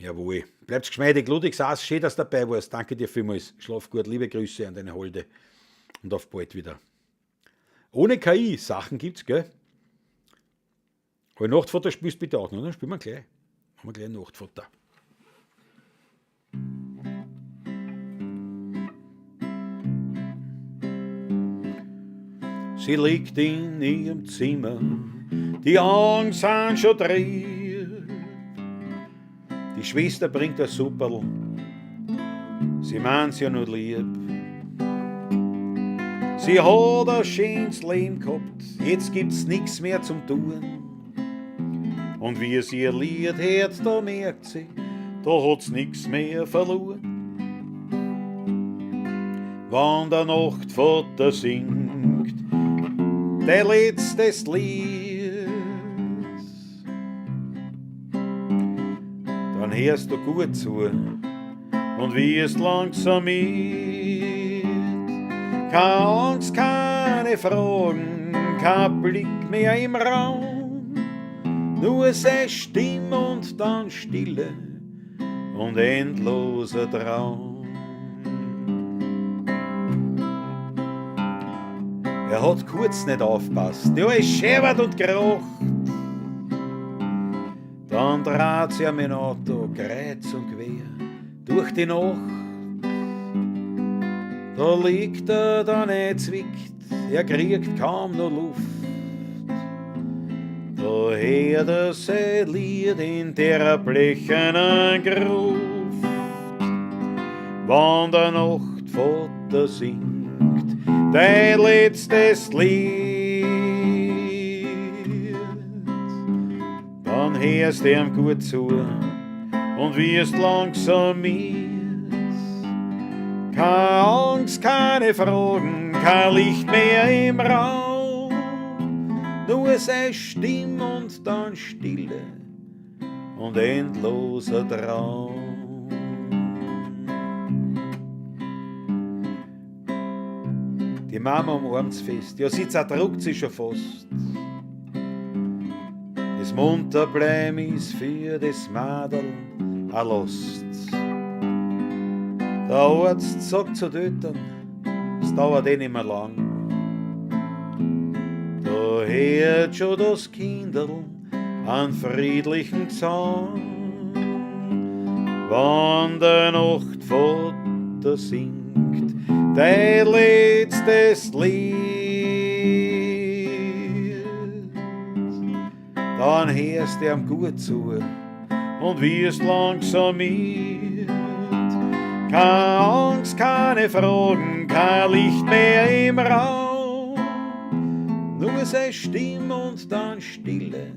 Jawohl. Bleibt's geschmeidig. Ludwig Sass, schön, dass du dabei warst. Danke dir vielmals. Schlaf gut. Liebe Grüße an deine Holde. Und auf bald wieder. Ohne KI, Sachen gibt's, gell? Aber Nachtvater spielst bitte auch noch, dann spielen wir gleich. Machen wir gleich Nachtvater. Sie liegt in ihrem Zimmer, die Augen sind schon trüb. Die Schwester bringt ein Supperl, sie meint's ja nur lieb. Sie hat ein schönes Leben gehabt, jetzt gibt's nix mehr zum Tun. Und wie sie ihr Lied hört, da merkt sie, da hat's nix mehr verloren. Wann der Nachtvater singt, dein letztes Lied, dann hörst du gut zu und wirst langsam mit. Keine Angst, keine Fragen, kein Blick mehr im Raum, nur seine Stimme und dann Stille und endloser Traum. Er hat kurz nicht aufpasst, ja, es scheppert und kracht. Dann dreht sie am Auto kreuz und quer durch die Nacht. Da liegt er dann eingezwickt, er kriegt kaum noch Luft. Da hört er sein Lied in der blechernen Gruft. Wann der Nachtvater singt, dein letztes Lied, dann hörst du ihm gut zu und wirst langsam mit. Keine Angst, keine Fragen, kein Licht mehr im Raum, nur seine Stimme und dann Stille und endloser Traum. Die Mama umarmt's fest, ja, sie zerdruckt sich schon fast. Das Munterbleiben ist für das Madel a Last. Der Arzt sagt zu den Eltern, es dauert eh nicht mehr lang. Da hört schon das Kinderl einen friedlichen Gesang. Wann der Nachtvater singt, dein letztes Lied, dann hörst du ihm gut zu und wirst langsam mit. Keine Angst, keine Fragen, kein Licht mehr im Raum, nur seine Stimme und dann Stille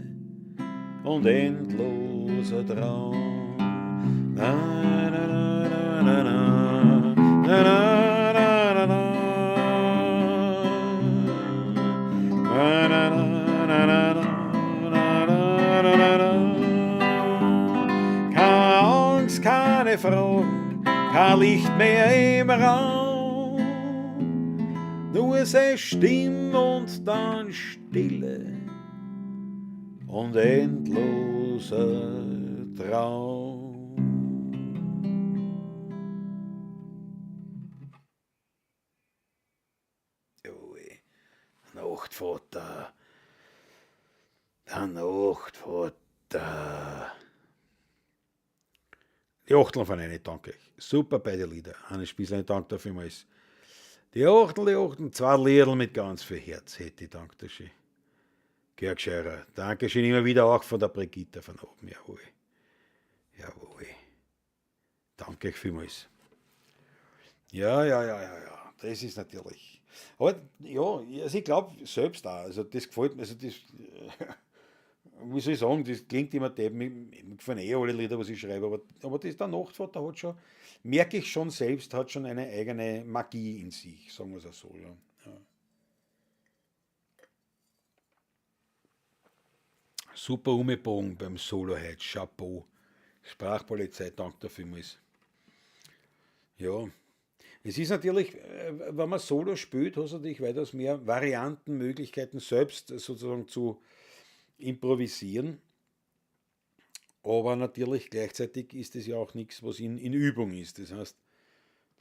und endloser Traum. Na, na, na, na, na, na, na, na, na, na. Na, na, na, na, na, na, na, na, na, na. Keine Angst, keine Fragen, kein Licht mehr im Raum, nur seine Stimme und dann Stille und endloser Traum. Jawohl, Nachtvater, der Nachtvater. Die Achteln von eine, danke euch. Super beide Lieder. Hannes Spießlein, danke dafür vielmals. Die Achtel, die Achteln, zwei Liedl mit ganz viel Herz hätte ich, danke schön. Georg Scheurer, danke schön immer wieder auch von der Brigitte von oben. Jawohl. Jawohl. Danke euch vielmals. Ja, ja, ja, ja, ja. Das ist natürlich. Aber ja, also ich glaub selbst auch, also das gefällt mir, also das, wie soll ich sagen, das klingt immer depp, mir gefallen eh alle Lieder, was ich schreibe, aber das der Nachtvater hat schon, merke ich schon selbst, hat schon eine eigene Magie in sich, sagen wir's auch so, ja. Ja. Super umgebogen beim Solo heute, Chapeau. Sprachpolizei, danke dafür vielmals. Ja, es ist natürlich, wenn man Solo spielt, hast du natürlich weitaus mehr Varianten, Möglichkeiten, selbst sozusagen zu improvisieren. Aber natürlich gleichzeitig ist es ja auch nichts, was in Übung ist. Das heißt,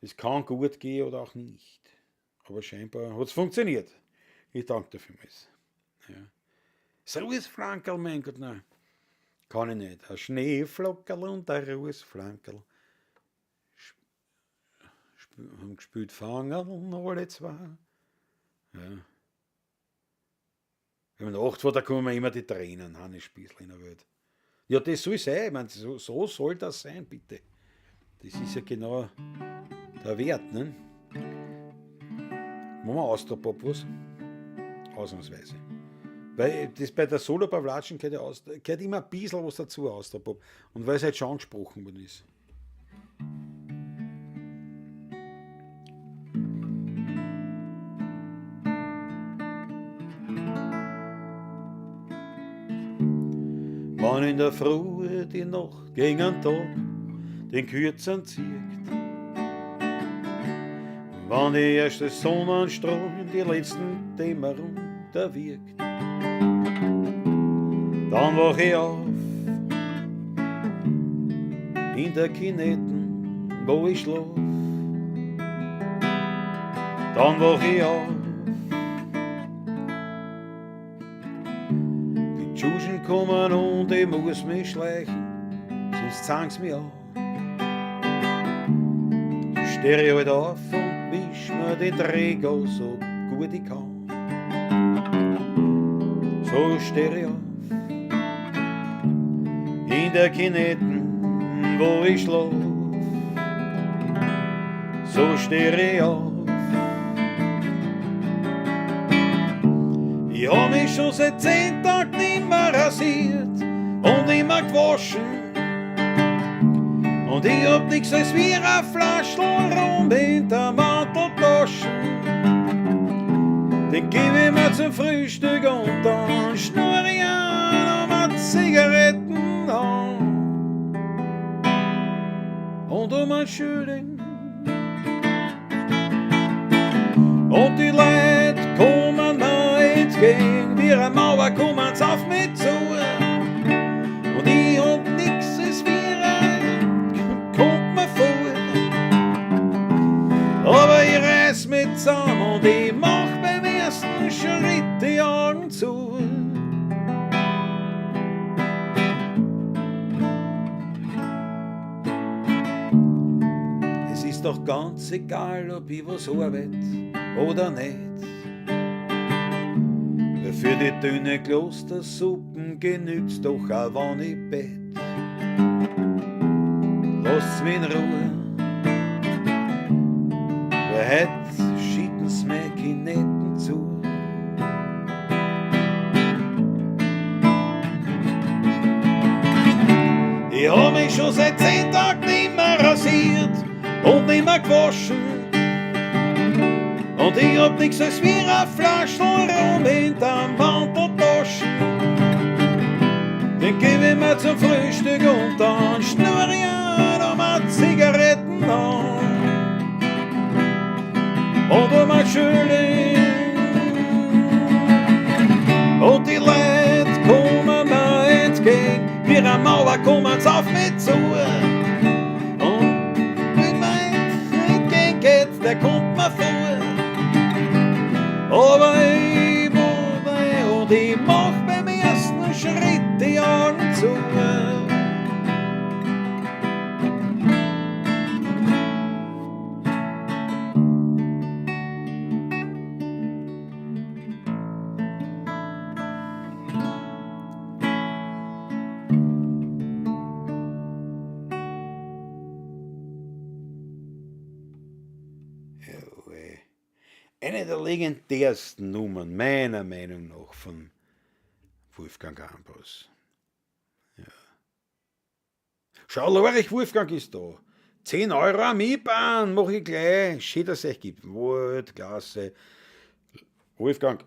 das kann gut gehen oder auch nicht. Aber scheinbar hat es funktioniert. Ich danke dir vielmals. Ja. Das Rußflankerl, mein Gott, nein. Kann ich nicht. Ein Schneeflockerl und ein Rußflankerl. Haben gespielt Fangerl, alle zwei. Ja. Wenn man 8 war, da kommen mir immer die Tränen, Hannes Spießl in der Welt. Ja, das soll sein, ich meine, so soll das sein, bitte. Das ist ja genau der Wert, ne? Machen wir Austropop was? Ausnahmsweise. Weil das bei der Solo-Pawlatschen gehört immer ein bisschen was dazu, Austropop. Und weil es halt schon angesprochen worden ist. Wann in der Früh die Nacht gegen den Tag den Kürzern zieht, wann die erste Sonnenstrahlen die letzten Dämmerung erwirkt, dann wach ich auf in der Kineten, wo ich schlaf. Dann wach ich auf. Die Tschuschen kommen und ich muss mich schleichen, sonst zangen's mich auf. So steh ich halt auf und wisch mir die Träger so gut ich kann. So steh ich auf in der Kineten, wo ich schlaf. So steh ich auf. Ich hab mich schon seit 10 Tagen nimmer rasiert und nimmer gewaschen. Und ich hab nix als wie eine Flaschel Rum in der Manteltasche. Den geb ich mir zum Frühstück und dann schnurr ich an um eine Zigaretten an. Und um ein Schüling. Und die Leute kommen mir entgegen, wie eine Mauer kommen's auf mich zu. Und ich hab nix, es wie ein, kommt mir vor. Aber ich reiß mich zusammen und ich mach beim ersten Schritt die Augen zu. Es ist doch ganz egal, ob ich was arbeit oder nicht. Weil für die dünne Klostersuppen genügt's doch auch, wenn ich bett. Lasst's mich in Ruhe, weil heut schieden's mir Kinetten zu. Ich hab mich schon seit 10 Tagen nimmer rasiert und nimmer gewaschen. Und ich hab nix als wie eine Flaschel Rum in der Manteltasche. Den geb ich mir zum Frühstück und dann schnurr ich an um eine Zigaretten an. Und um ein Schüling. Und die Leute kommen mir entgegen, wie eine Mauer kommen's auf mich zu. Und wenn mir entgegen geht, der kommt mir vor. Aber ich mach und ich mach beim ersten Schritt die Augen zu. Eine der legendärsten Nummern, meiner Meinung nach, von Wolfgang Ambros. Ja. Schau, Lorich, Wolfgang ist da. 10 Euro am IBAN, mach ich gleich. Schön, dass es euch gibt. Weltklasse. Wolfgang,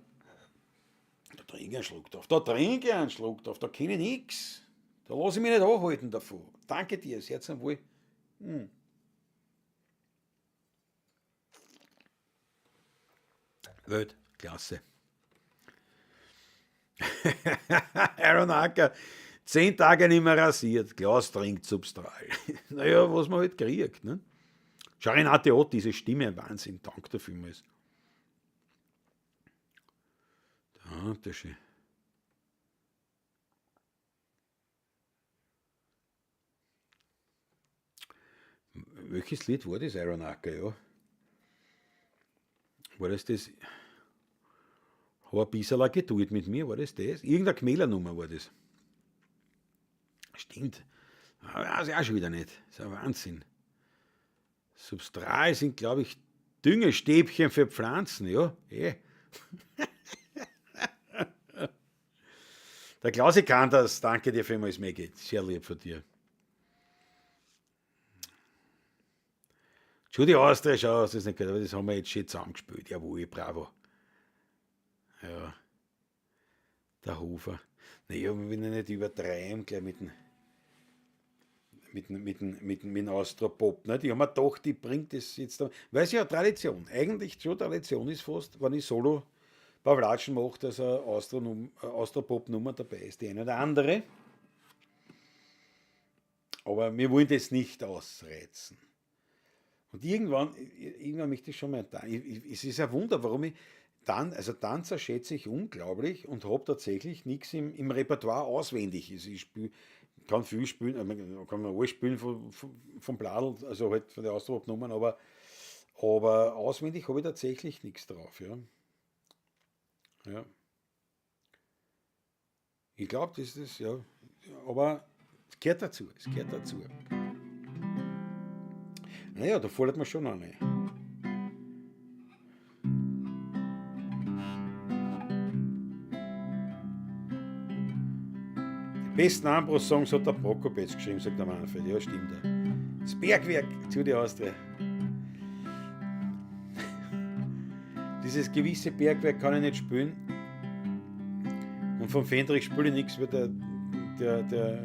da trinke ich einen Schluck drauf. Da trinke ich einen Schluck drauf. Da kenn ich nix. Da lass ich mich nicht anhalten davon. Danke dir, sehr zum Wohl. Weltklasse. Aaron Acker, 10 Tage nicht mehr rasiert, Klaus trinkt Substral. Naja, was man halt kriegt. Ne? Schau, Renate Ott, diese Stimme, Wahnsinn, danke dafür vielmals. Da, das ist. Welches Lied war das, Iron Acker, ja? War das das? Hab ein bisschen Geduld mit mir, war das das? Irgendeine Gmähler-Nummer war das. Stimmt. Weiß ich auch schon wieder nicht. Das ist ein Wahnsinn. Substral sind, glaube ich, Düngestäbchen für Pflanzen, ja. Eh. Der Klausi kann das. Danke dir vielmals, Maggie. Sehr lieb von dir. Judy Austria, schau, das ist nicht gut, aber das haben wir jetzt schön zusammengespielt. Jawohl, bravo. Ja. Der Hofer. Naja, wir will ja nicht übertreiben, gleich mit dem Austropop. Ne? Die haben mir gedacht, die bringt das jetzt da. Weil es ja Tradition, eigentlich schon Tradition ist fast, wenn ich Solo Pawlatschen mache, dass eine Austropop-Nummer dabei ist, die eine oder andere. Aber wir wollen das nicht ausreizen. Und irgendwann möchte ich schon mal, es ist ein Wunder, warum ich dann, also Tanzer schätze ich unglaublich und habe tatsächlich nichts im Repertoire auswendig. Also ich spiel, kann viel spielen, man kann alles spielen vom Bladel, also halt von der Austropop-Nummern, aber auswendig habe ich tatsächlich nichts drauf. Ja. Ja. Ich glaube, das ist, ja, aber es gehört dazu, es gehört dazu. Naja, da fällt mir schon eine. Die besten Ambros-Songs hat der Prokopetz geschrieben, sagt der Manfred. Ja, stimmt. Ja. Das Bergwerk zu die Austria. Dieses gewisse Bergwerk kann ich nicht spielen. Und vom Fendrich spiele ich nichts, weil der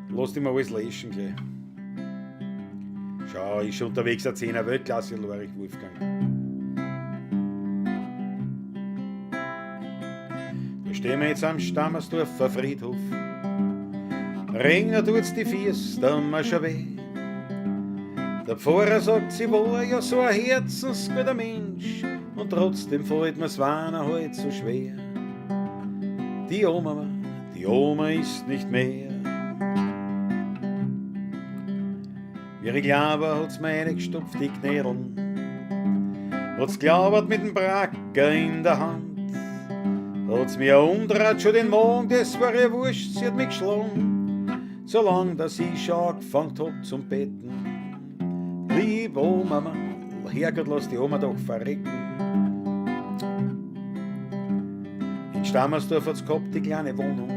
lässt immer alles löschen gleich. Schau, ist schon unterwegs, ein 10er Weltklasse, Lorich Wolfgang. Da stehen wir jetzt am Stammersdorfer Friedhof. Regnet tut's die Füße, da mir schon weh. Der Pfarrer sagt, sie war ja so ein herzensguter Mensch, und trotzdem fällt mir's Weinen halt so schwer. Die Oma ist nicht mehr. Wie ich glaube, hat's mir reingestopft, die Knädeln. Hat's glaubert mit dem Bracker in der Hand. Hat's mir umdraht schon den Magen, das war ihr wurscht, sie hat mich geschlagen. Solang, dass ich schon angefangen hab zum Betten. Lieb Oma, Herrgott, lass die Oma doch verrecken. In Stammersdorf hat's gehabt die kleine Wohnung.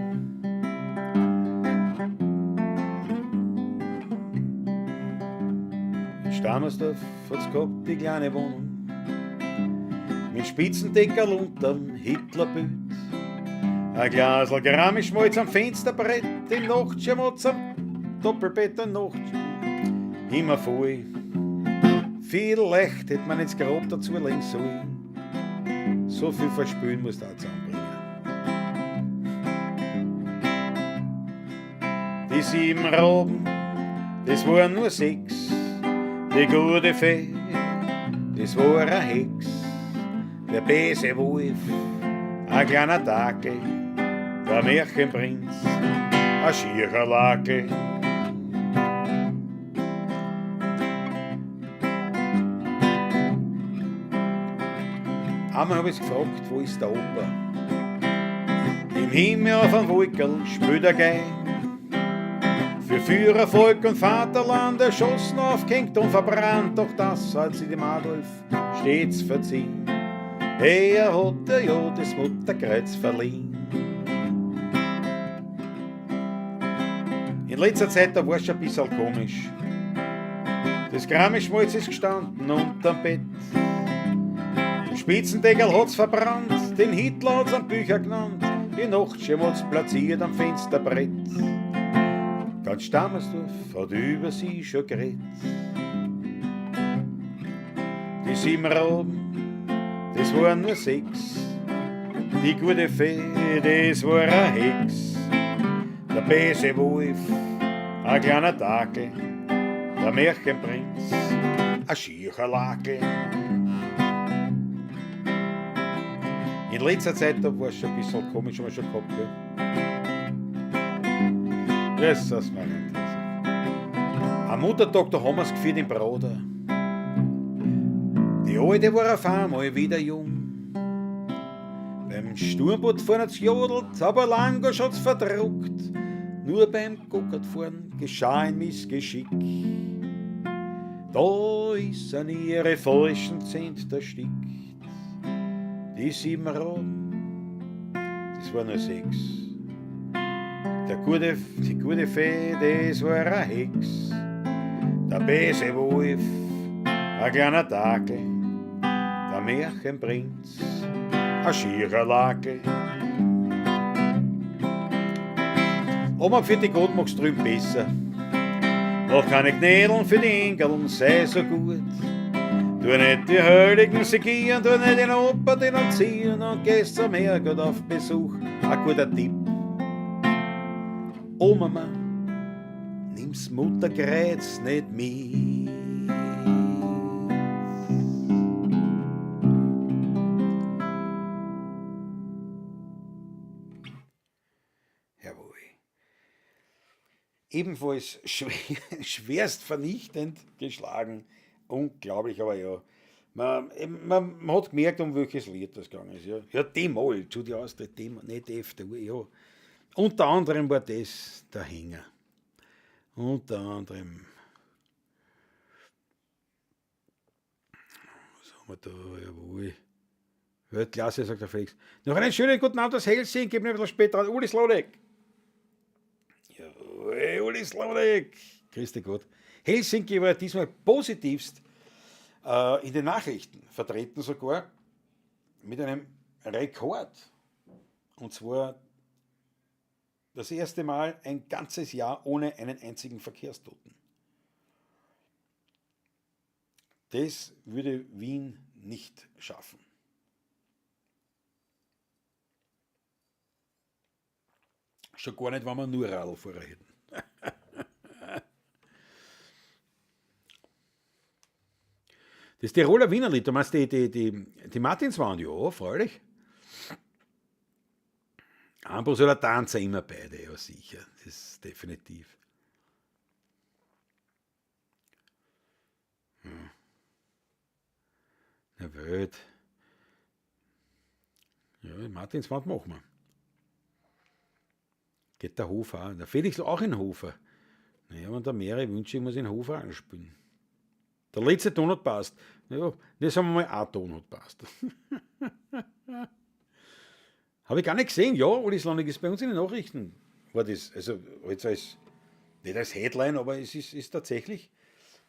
In Stammersdorf hat's gehabt die kleine Wohnung. Mit Spitzendeckerl unterm Hitlerbild. Ein Glasl Grammischmalz am Fensterbrett, den Nachtschirm hat's am Doppelbett, ein Nachtschirm immer voll. Vielleicht hätte man ins Grab dazu legen sollen. So viel Verspülen muss da zusammenbringen. Die 7 Raben, das waren nur 6. Die gute Fee, das war eine Hex. Der böse Wolf, ein kleiner Dackel. Der Märchenprinz, ein schierer Lackel. Einmal hab ich's gefragt, wo ist der Opa? Im Himmel auf einem Wolkerl spielt er Geige. Für Führer, Volk und Vaterland erschossen, aufgehängt und verbrannt. Doch das hat sie dem Adolf stets verziehen. Er hat ja das Mutterkreuz verliehen. In letzter Zeit, da war's schon ein bisschen komisch. Das Grammischmalz ist gestanden unterm Bett. Den Spitzendeckel hat's verbrannt, den Hitler hat's am Bücher genannt, die Nachtschirm hat's platziert am Fensterbrett. Ganz Stammersdorf hat über sie schon geredet. Die 7 Raben, das waren nur 6. Die gute Fee, das war eine Hex. Der böse Wolf, ein kleiner Dackel, der Märchenprinz, ein schierer Lackel. In letzter Zeit da war es schon ein bisschen komisch, haben wir schon gehabt, gell? Jesus, mein Gott. Am Muttertag, da haben wir's geführt im Prater. Die Alte war auf einmal wieder jung. Beim Sturmbootfahren hat's gejodelt, aber Langosch hat's verdruckt. Nur beim Gockertfahren geschah ein Missgeschick. Da ist an ihre falschen Zent erstickt. Die 7 Raben, das waren nur 6. Die gute Fee, das war eine Hex. Der böse Wolf, ein kleiner Dackel, der Märchenprinz, ein schierer Lackel. Oma für die Gott magst drüben besser. Noch keine Knädeln für die Enkeln, sei so gut. Tu nicht die Heiligen segieren, tu nicht den Opa denunzieren und gehst zum Herrgott auf Besuch. Ein guter Tipp. Oh Mama, nimm's Mutterkreuz nicht mit. Jawohl. Ebenfalls schwerst vernichtend geschlagen. Unglaublich, aber ja. Man hat gemerkt, um welches Lied das gegangen ist. Ja, ja, D-Moll, zu die Austria, D-Moll, nicht F, D, ja. Unter anderem war das der Hänger. Unter anderem. Was haben wir da? Jawohl. Weltklasse, sagt der Felix. Noch einen schönen guten Abend aus Helsinki, gib mir ein bisschen später an. Uli Slodek. Jawohl, Uli Slodek. Grüß dich Gott. Helsinki war diesmal positivst in den Nachrichten vertreten sogar mit einem Rekord. Und zwar das erste Mal ein ganzes Jahr ohne einen einzigen Verkehrstoten. Das würde Wien nicht schaffen. Schon gar nicht, wenn wir nur Radlfahrer hätten. Das Tiroler Wienerlied, du meinst die Martinswand, ja, freilich. Ambros oder Tanzer immer beide, ja sicher, das ist definitiv. Ja. Na Welt. Ja, Martinswand machen wir. Geht der Hofer auch. Der Felix auch in Hofer. Naja, wenn da mehrere Wünsche, ich muss in Hofer anspielen. Der letzte Ton hat passt. Ja, das haben wir mal, ein Ton hat passt. Habe ich gar nicht gesehen. Ja, Uli Slonik ist bei uns in den Nachrichten. War das, also jetzt als, nicht als Headline, aber es ist tatsächlich,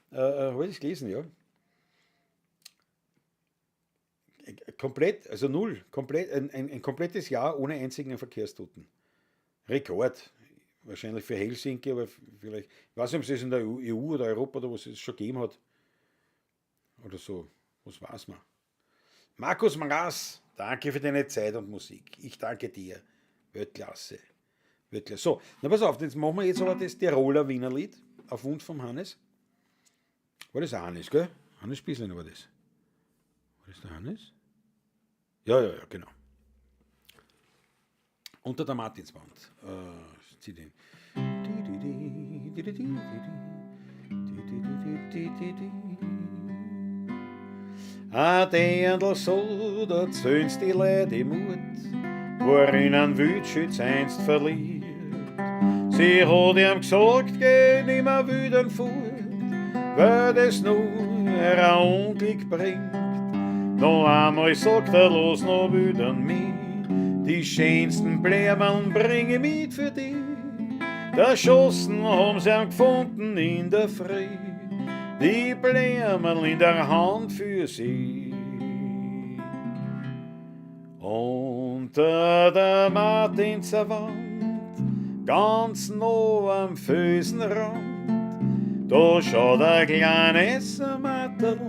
habe ich das gelesen, ja. Komplett, also null, komplett, ein komplettes Jahr ohne einzigen Verkehrstoten. Rekord. Wahrscheinlich für Helsinki, aber vielleicht, ich weiß nicht, ob es das in der EU oder Europa oder was es schon gegeben hat. Oder so, was weiß man. Markus Mraz, danke für deine Zeit und Musik. Ich danke dir. Weltklasse. Weltklasse. So, na pass auf, jetzt machen wir jetzt aber das Tiroler Wienerlied auf Wunsch vom Hannes. War das auch Hannes, gell? Hannes Spießlein war das. War das der Hannes? Ja, ja, ja, genau. Unter der Martinswand. Zieh den. A Dirndl so, da zöhn's die Leute die Mut, worin ein Wildschütz einst verliert. Sie hat ihm gesagt, geh nimmer wieder fort, weil das nur ein Unglück bringt. Noch einmal sagt er, los noch wieder mit, die schönsten Blumen bring ich mit für dich. Da schossen haben sie ihn gefunden in der Früh, die Blumen in der Hand für sie. Unter der Martinserwand, ganz nah am Felsenrand, da schaut ein kleines Matterl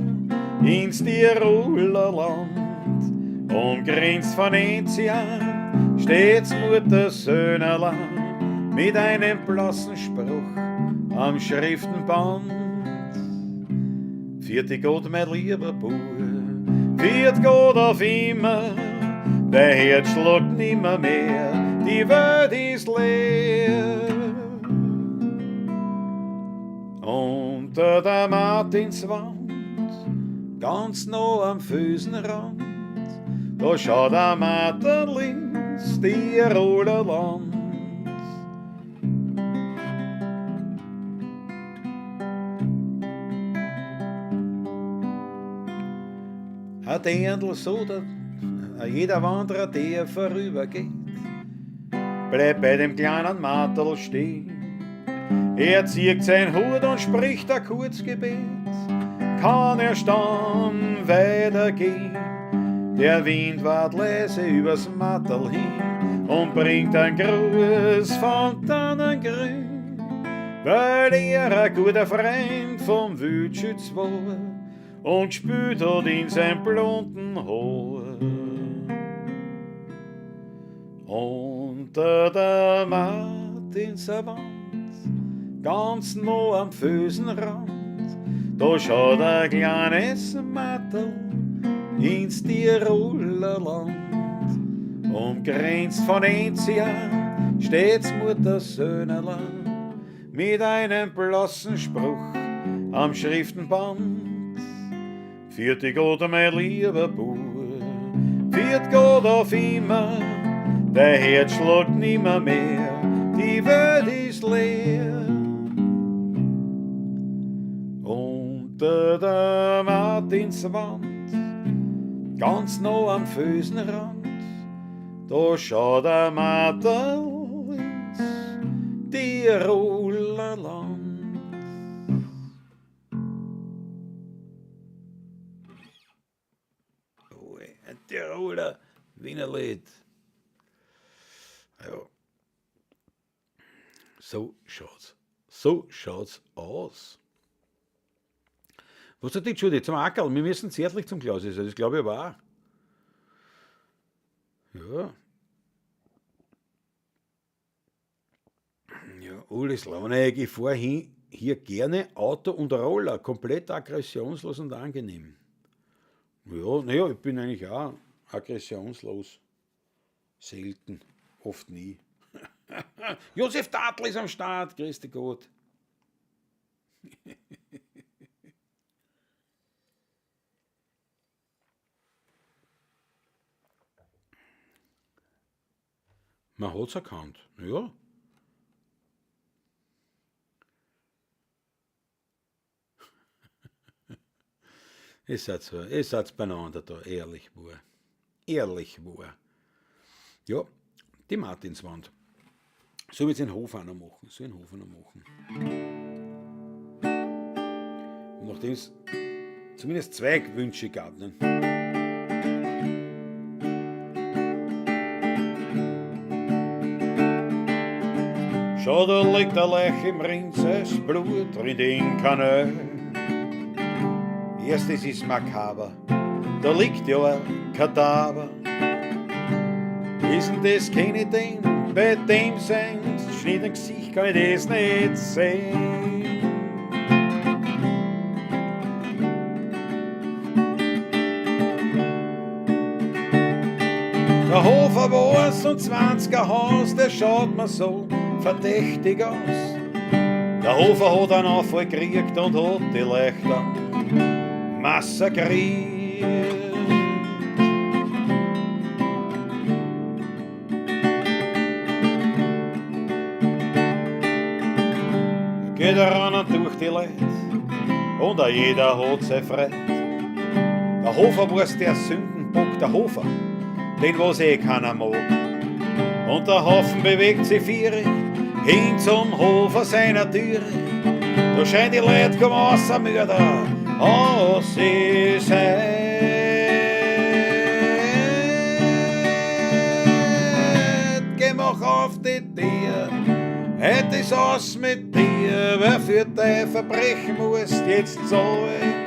ins Tiroler Land und grinst von Enzian, stets Mutter Söhnerlein, Mit einem blassen Spruch am Schriftenband. Pfiat di Gott, mein lieber Bub, pfiat Gott auf immer, dein Herz schlagt nimmer mehr, die Welt ist leer. Unter der Martinswand, ganz nah am Felsenrand, da schaut ein Marterl ins Tiroler Land. Ein Dirndl so, dass jeder Wanderer, der vorübergeht, bleibt bei dem kleinen Marterl stehen. Er zieht sein Hut und spricht ein Kurzgebet, kann erst dann weitergehen. Der Wind wart leise übers Matterl hin und bringt ein Gruß von Tannengrün, weil er ein guter Freund vom Wildschütz war und gespült hat in sein blonden Haar. Unter der Martinswand, ganz nah am Felsenrand, da schaut ein kleines Matterl ins Tiroler Land. Umgrenzt von Enzian steht's Muttersöhnerlein mit einem blassen Spruch am Schriftenband. Pfiat di Gott, mein lieber Bub, pfiat Gott auf immer, dein Herz schlagt nimmer mehr, die Welt ist leer. Unter der Martinswand, ganz nah am Felsenrand, da schaut ein Marterl ins Tiroler Land. Ein Tiroler Wienerlied. Ja. So schaut's. So schaut's aus. Was hat die Judy? Zum Ackerl. Wir müssen zärtlich zum Klaus sein, das glaube ich aber auch. Ja. Ja, Uli Slonek, ich fahr hier gerne Auto und Roller, komplett aggressionslos und angenehm. Ja, naja, ich bin eigentlich auch aggressionslos. Selten, oft nie. Josef Tatl ist am Start, grüß dich Gott. Man hat's erkannt, ja. Ihr seid beieinander da, ehrlich wahr. Ehrlich wahr. Ja, die Martinswand. Soll ich jetzt den Hof auch noch machen? Soll ich den Hof auch noch machen? Und nachdem es zumindest 2 Wünsche gab, ne? Schau, da liegt der Leich im Rind, das Blut rinnt in Kanal. Erstes ist makaber, da liegt ja ein Kadaver. Ist denn das keine Ding, bei dem sein Schnitt im Gesicht kann ich das nicht sehen. Der Hofer war's und 20er Haus, der schaut mir so verdächtig aus. Der Hofer hat einen Anfall gekriegt und hat die Leiche massakriert. Geht er ran und durch die Leute und auch jeder hat sein Freit. Der Hofer war's der Sündenbock, der Hofer, den was eh keiner mag. Und der Haufen bewegt sich vierig hin zum Hofer seiner Türe. Da scheint die Leute, komm außer Mörder, aus ist heit. Geh mach auf die Tür, heut ist aus mit dir, wer für dein Verbrechen muss jetzt zahlen.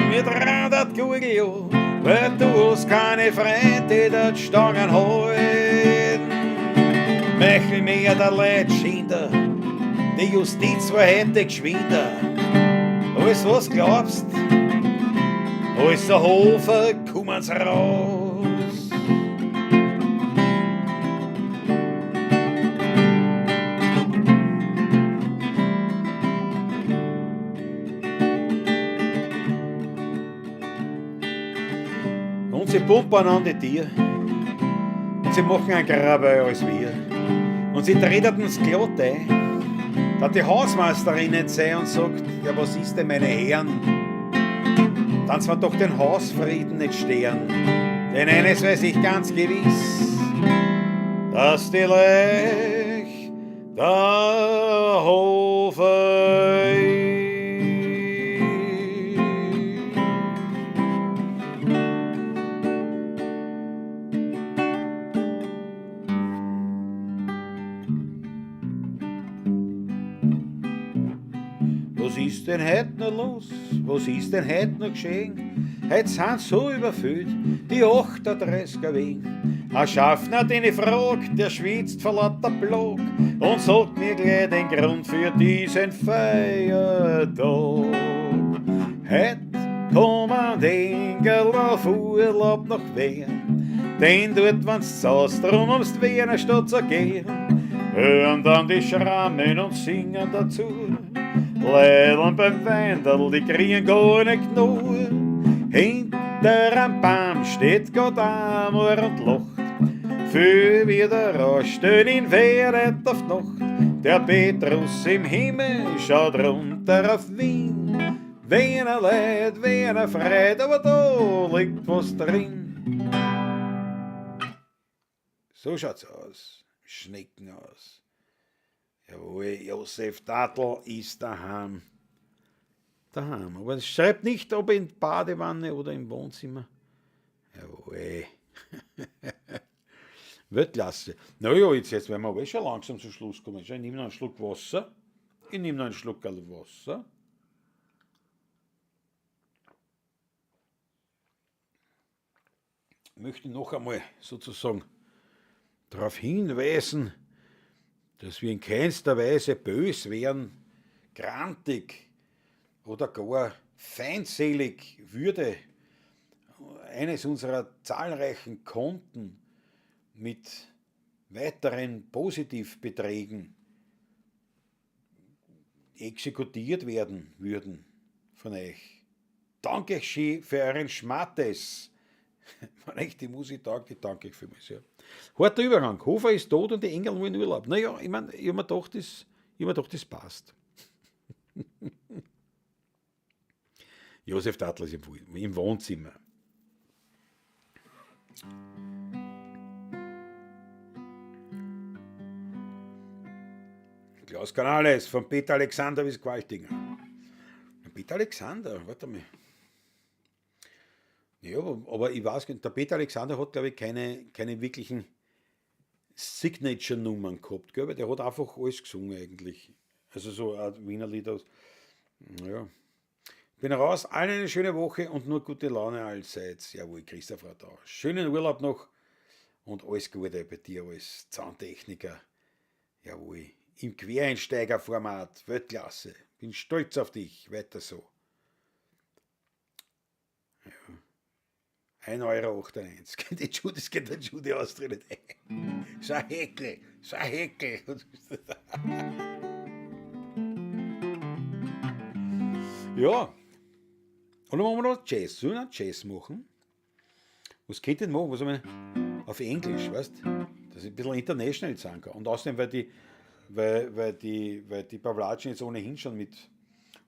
Mir dran dat Kugel an, Weil du hast keine Freunde, die dort Stangen halten. Michel mir der Leitschinder, die Justiz war heute geschwinder. Alles was glaubst, alles der Hofer kommen's raus. Und sie pumpen an die Tier und sie machen ein Grabe als wir. Und sie treten glatt ein, da die Hausmeisterin nicht sei und sagt, ja was ist denn meine Herren? Dann zwar doch den Hausfrieden nicht stören, denn eines weiß ich ganz gewiss, dass die Lech der Hofer ist. Was ist denn heut noch los? Was ist denn heut noch geschehen? Heut sind so überfüllt, die 38er Wien. Ein Schaffner, den ich frag, der schwitzt vor lauter Plag und sagt mir gleich den Grund für diesen Feiertag. Heut kommen die Engel auf Urlaub nach Wien, denn dort, wenn's zaust, drum ums Wiener Stadt zu gehen, hören dann die Schrammen und singen dazu. Leideln beim Weinderl, die kriegen gar nicht genug. Hinter am Baum steht Gott einmal und lacht. Viel wieder rausstehen in Wehret auf Nacht. Der Petrus im Himmel schaut runter auf Wien. Wiener Leid, Wiener Freude, aber da liegt was drin. So schaut's aus. Schnecken aus. Jawohl, Josef Tatl ist daheim. Daheim. Aber es schreibt nicht, ob in Badewanne oder im Wohnzimmer. Jawohl. Weltklasse. Naja, jetzt werden wir aber schon langsam zum Schluss kommen. Ich nehme noch einen Schluck Wasser. Ich nehme noch einen Schluck Wasser. Ich möchte noch einmal darauf hinweisen, dass wir in keinster Weise bös wären, grantig oder gar feindselig würde eines unserer zahlreichen Konten mit weiteren Positivbeträgen exekutiert werden würden von euch. Danke schön für euren Schmattes. Wenn euch die Musik taugt, ich danke euch vielmals. Ja. Harter Übergang. Hofer ist tot und die Engel wollen Urlaub. Naja, ich mein, ich hab mir gedacht, das, ich hab mir gedacht, das passt. Josef Tatl ist im Wohnzimmer. Klaus Canales von Peter Alexander bis Qualtinger. Peter Alexander, warte mal. Ja, aber ich weiß nicht, der Peter Alexander hat, glaub ich, keine wirklichen Signature-Nummern gehabt, gell? Weil der hat einfach alles gesungen eigentlich. Also so auch Wiener Lieder. Ja. Bin raus, allen eine schöne Woche und nur gute Laune allseits. Jawohl, Christoph Radau. Schönen Urlaub noch und alles Gute bei dir als Zahntechniker. Jawohl, im Quereinsteigerformat, Weltklasse. Bin stolz auf dich, weiter so. Ja. 1,98 €. Die Judy, das geht der Judy Austria nicht ein. So ein Häkel, so ein Häkel. Ja. Und dann machen wir noch Jazz. Sollen wir noch Jazz machen? Was könnte ich denn machen? Was haben wir? Auf Englisch, weißt du? Dass ich ein bisschen international sein kann. Und außerdem, weil die Pawlatschen jetzt ohnehin schon mit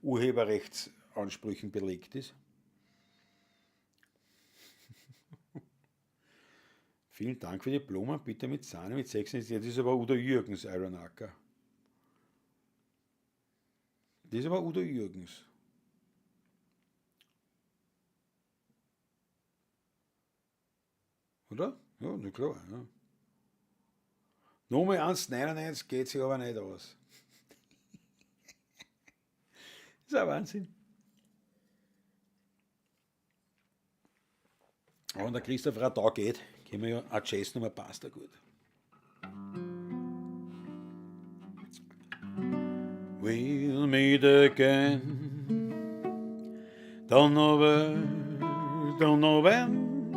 Urheberrechtsansprüchen belegt ist. Vielen Dank für die Blumen, bitte mit Sahne, mit 66. Das ist aber Udo Jürgens, Iron Acker. Das ist aber Udo Jürgens. Oder? Ja, na klar. Ja. Nochmal 1,99 geht sich aber nicht aus. Das ist ein Wahnsinn. Aber wenn der Christoph Radau geht, können wir ja eine Jazznummer passt da gut. We'll meet again. Don't know where, don't know when,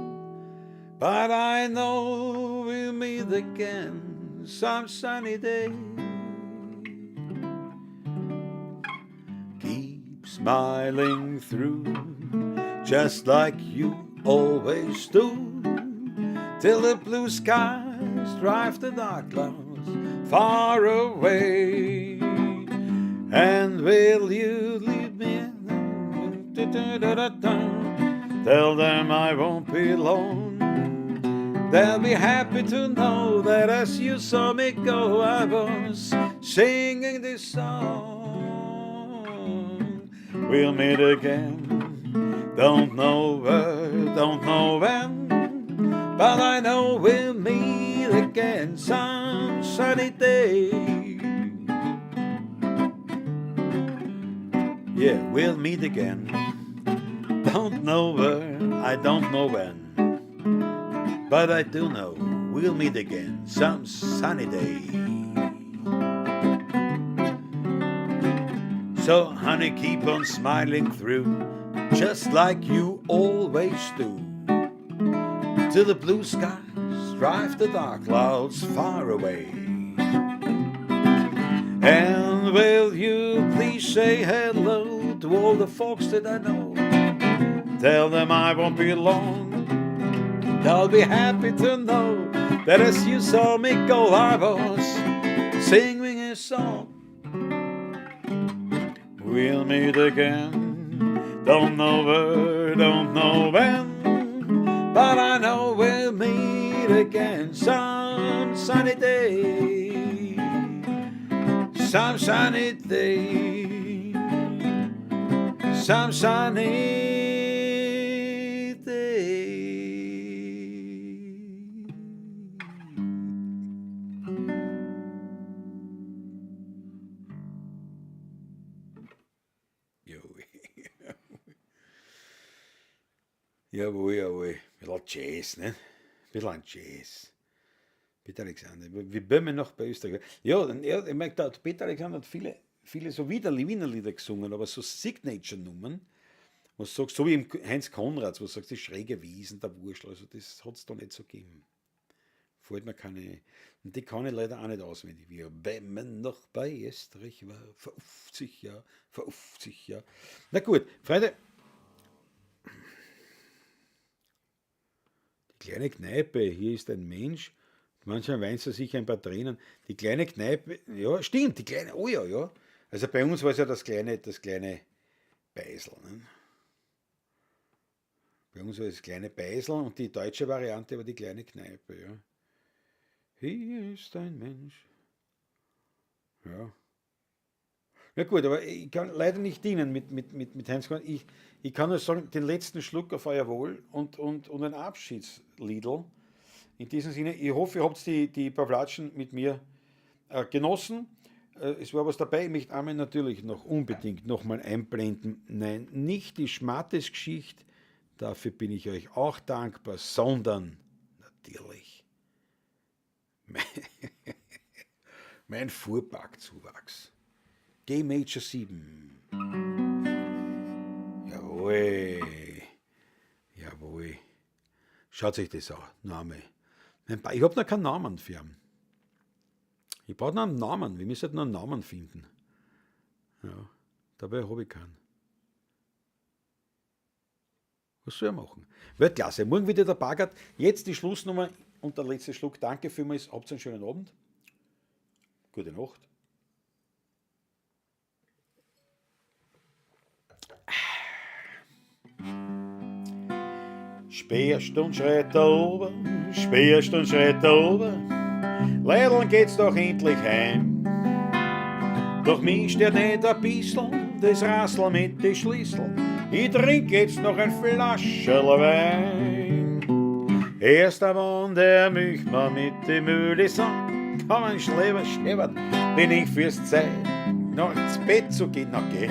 but I know we'll meet again some sunny day. Keep smiling through, just like you always do, till the blue skies drive the dark clouds far away. And will you leave me? Tell them I won't be long. They'll be happy to know that as you saw me go, I was singing this song. We'll meet again. Don't know where, don't know when, but I know we'll meet again some sunny day. Yeah, we'll meet again. Don't know where, I don't know when, but I do know we'll meet again some sunny day. So, honey, keep on smiling through, just like you always do, till the blue skies drive the dark clouds far away. And will you please say hello to all the folks that I know? Tell them I won't be long. They'll be happy to know that as you saw me go, I was singing a song. We'll meet again. Don't know where, don't know when, but I know we'll meet again some sunny day. Some sunny day. Some sunny day. Jawohl. Jawohl, jawohl. Ein bisschen Jazz, ne? Ein bisschen ein Jazz. Peter Alexander, wir bleiben noch bei Österreich. Ja, ja, ich meine, der Peter Alexander hat viele, viele so wieder Wiener Lieder gesungen, aber so Signature-Nummern, wo du sagst, so wie im Heinz Konrads, wo du sagst, die schräge Wiesen, der Wurschtel, also das hat es da nicht so gegeben. Fällt mir keine, und die kann ich leider auch nicht auswendig. Wie wenn man noch bei Österreich war, vor 50 Jahren, vor 50 Jahren. Na gut, Freunde, die kleine Kneipe, hier ist ein Mensch, manchmal weint er sich ein paar Tränen. Die kleine Kneipe, ja, stimmt, die kleine, oh ja, ja. Also bei uns war es ja das kleine Beisel. Ne? Bei uns war es das kleine Beisel und die deutsche Variante war die kleine Kneipe, ja. Hier ist ein Mensch. Ja. Na gut, aber ich kann leider nicht dienen mit Heinz Konrad. Ich kann nur sagen, den letzten Schluck auf euer Wohl und ein Abschiedsliedl. In diesem Sinne, ich hoffe, ihr habt die Pawlatschen mit mir genossen. Es war was dabei. Ich möchte einmal natürlich noch unbedingt nochmal einblenden. Nein, nicht die Schmattes-Geschichte, dafür bin ich euch auch dankbar, sondern natürlich mein Fuhrparkzuwachs. G Major 7. Jawohl. Jawohl. Schaut sich das an. Name. Ich hab noch keinen Namen für ihn. Ich brauch noch einen Namen. Wir müssen halt noch einen Namen finden. Ja, dabei hab ich keinen. Was soll ich machen? Weltklasse. Morgen wieder der Baggert. Jetzt die Schlussnummer und der letzte Schluck. Danke vielmals. Habt einen schönen Abend. Gute Nacht. Sperrstund schreit da oben, Sperrstund schreit da oben, Leideln geht's doch endlich heim. Doch mich stört nicht ein bissl das Rassel mit die Schlüssel, ich trink jetzt noch ein Flascherl Wein. Erst einmal der Milchmann mit dem Mühle sagt, komm ein Schleber, Schleber, bin ich fürs Zeit, noch ins Bett zu gehen, na geh,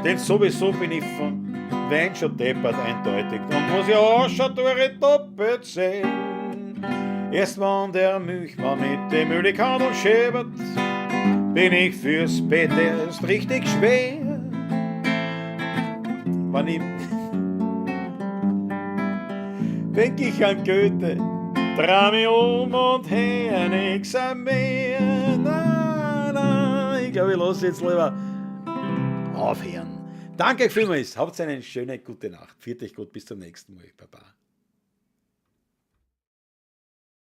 denn sowieso bin ich von Wenn schon deppert eindeutig, dann muss ich auch schon durch doppelt sehen. Erst wenn der Milchmann mit dem Mühlikadel schäbert, bin ich fürs Bett erst richtig schwer. Wenn ich denk ich an Goethe, dreh mich um und hör nix mehr. Na, na, ich glaube, ich lasse jetzt lieber aufhören. Danke vielmals. Habt eine schöne gute Nacht. Pfiat euch gut. Bis zum nächsten Mal. Baba.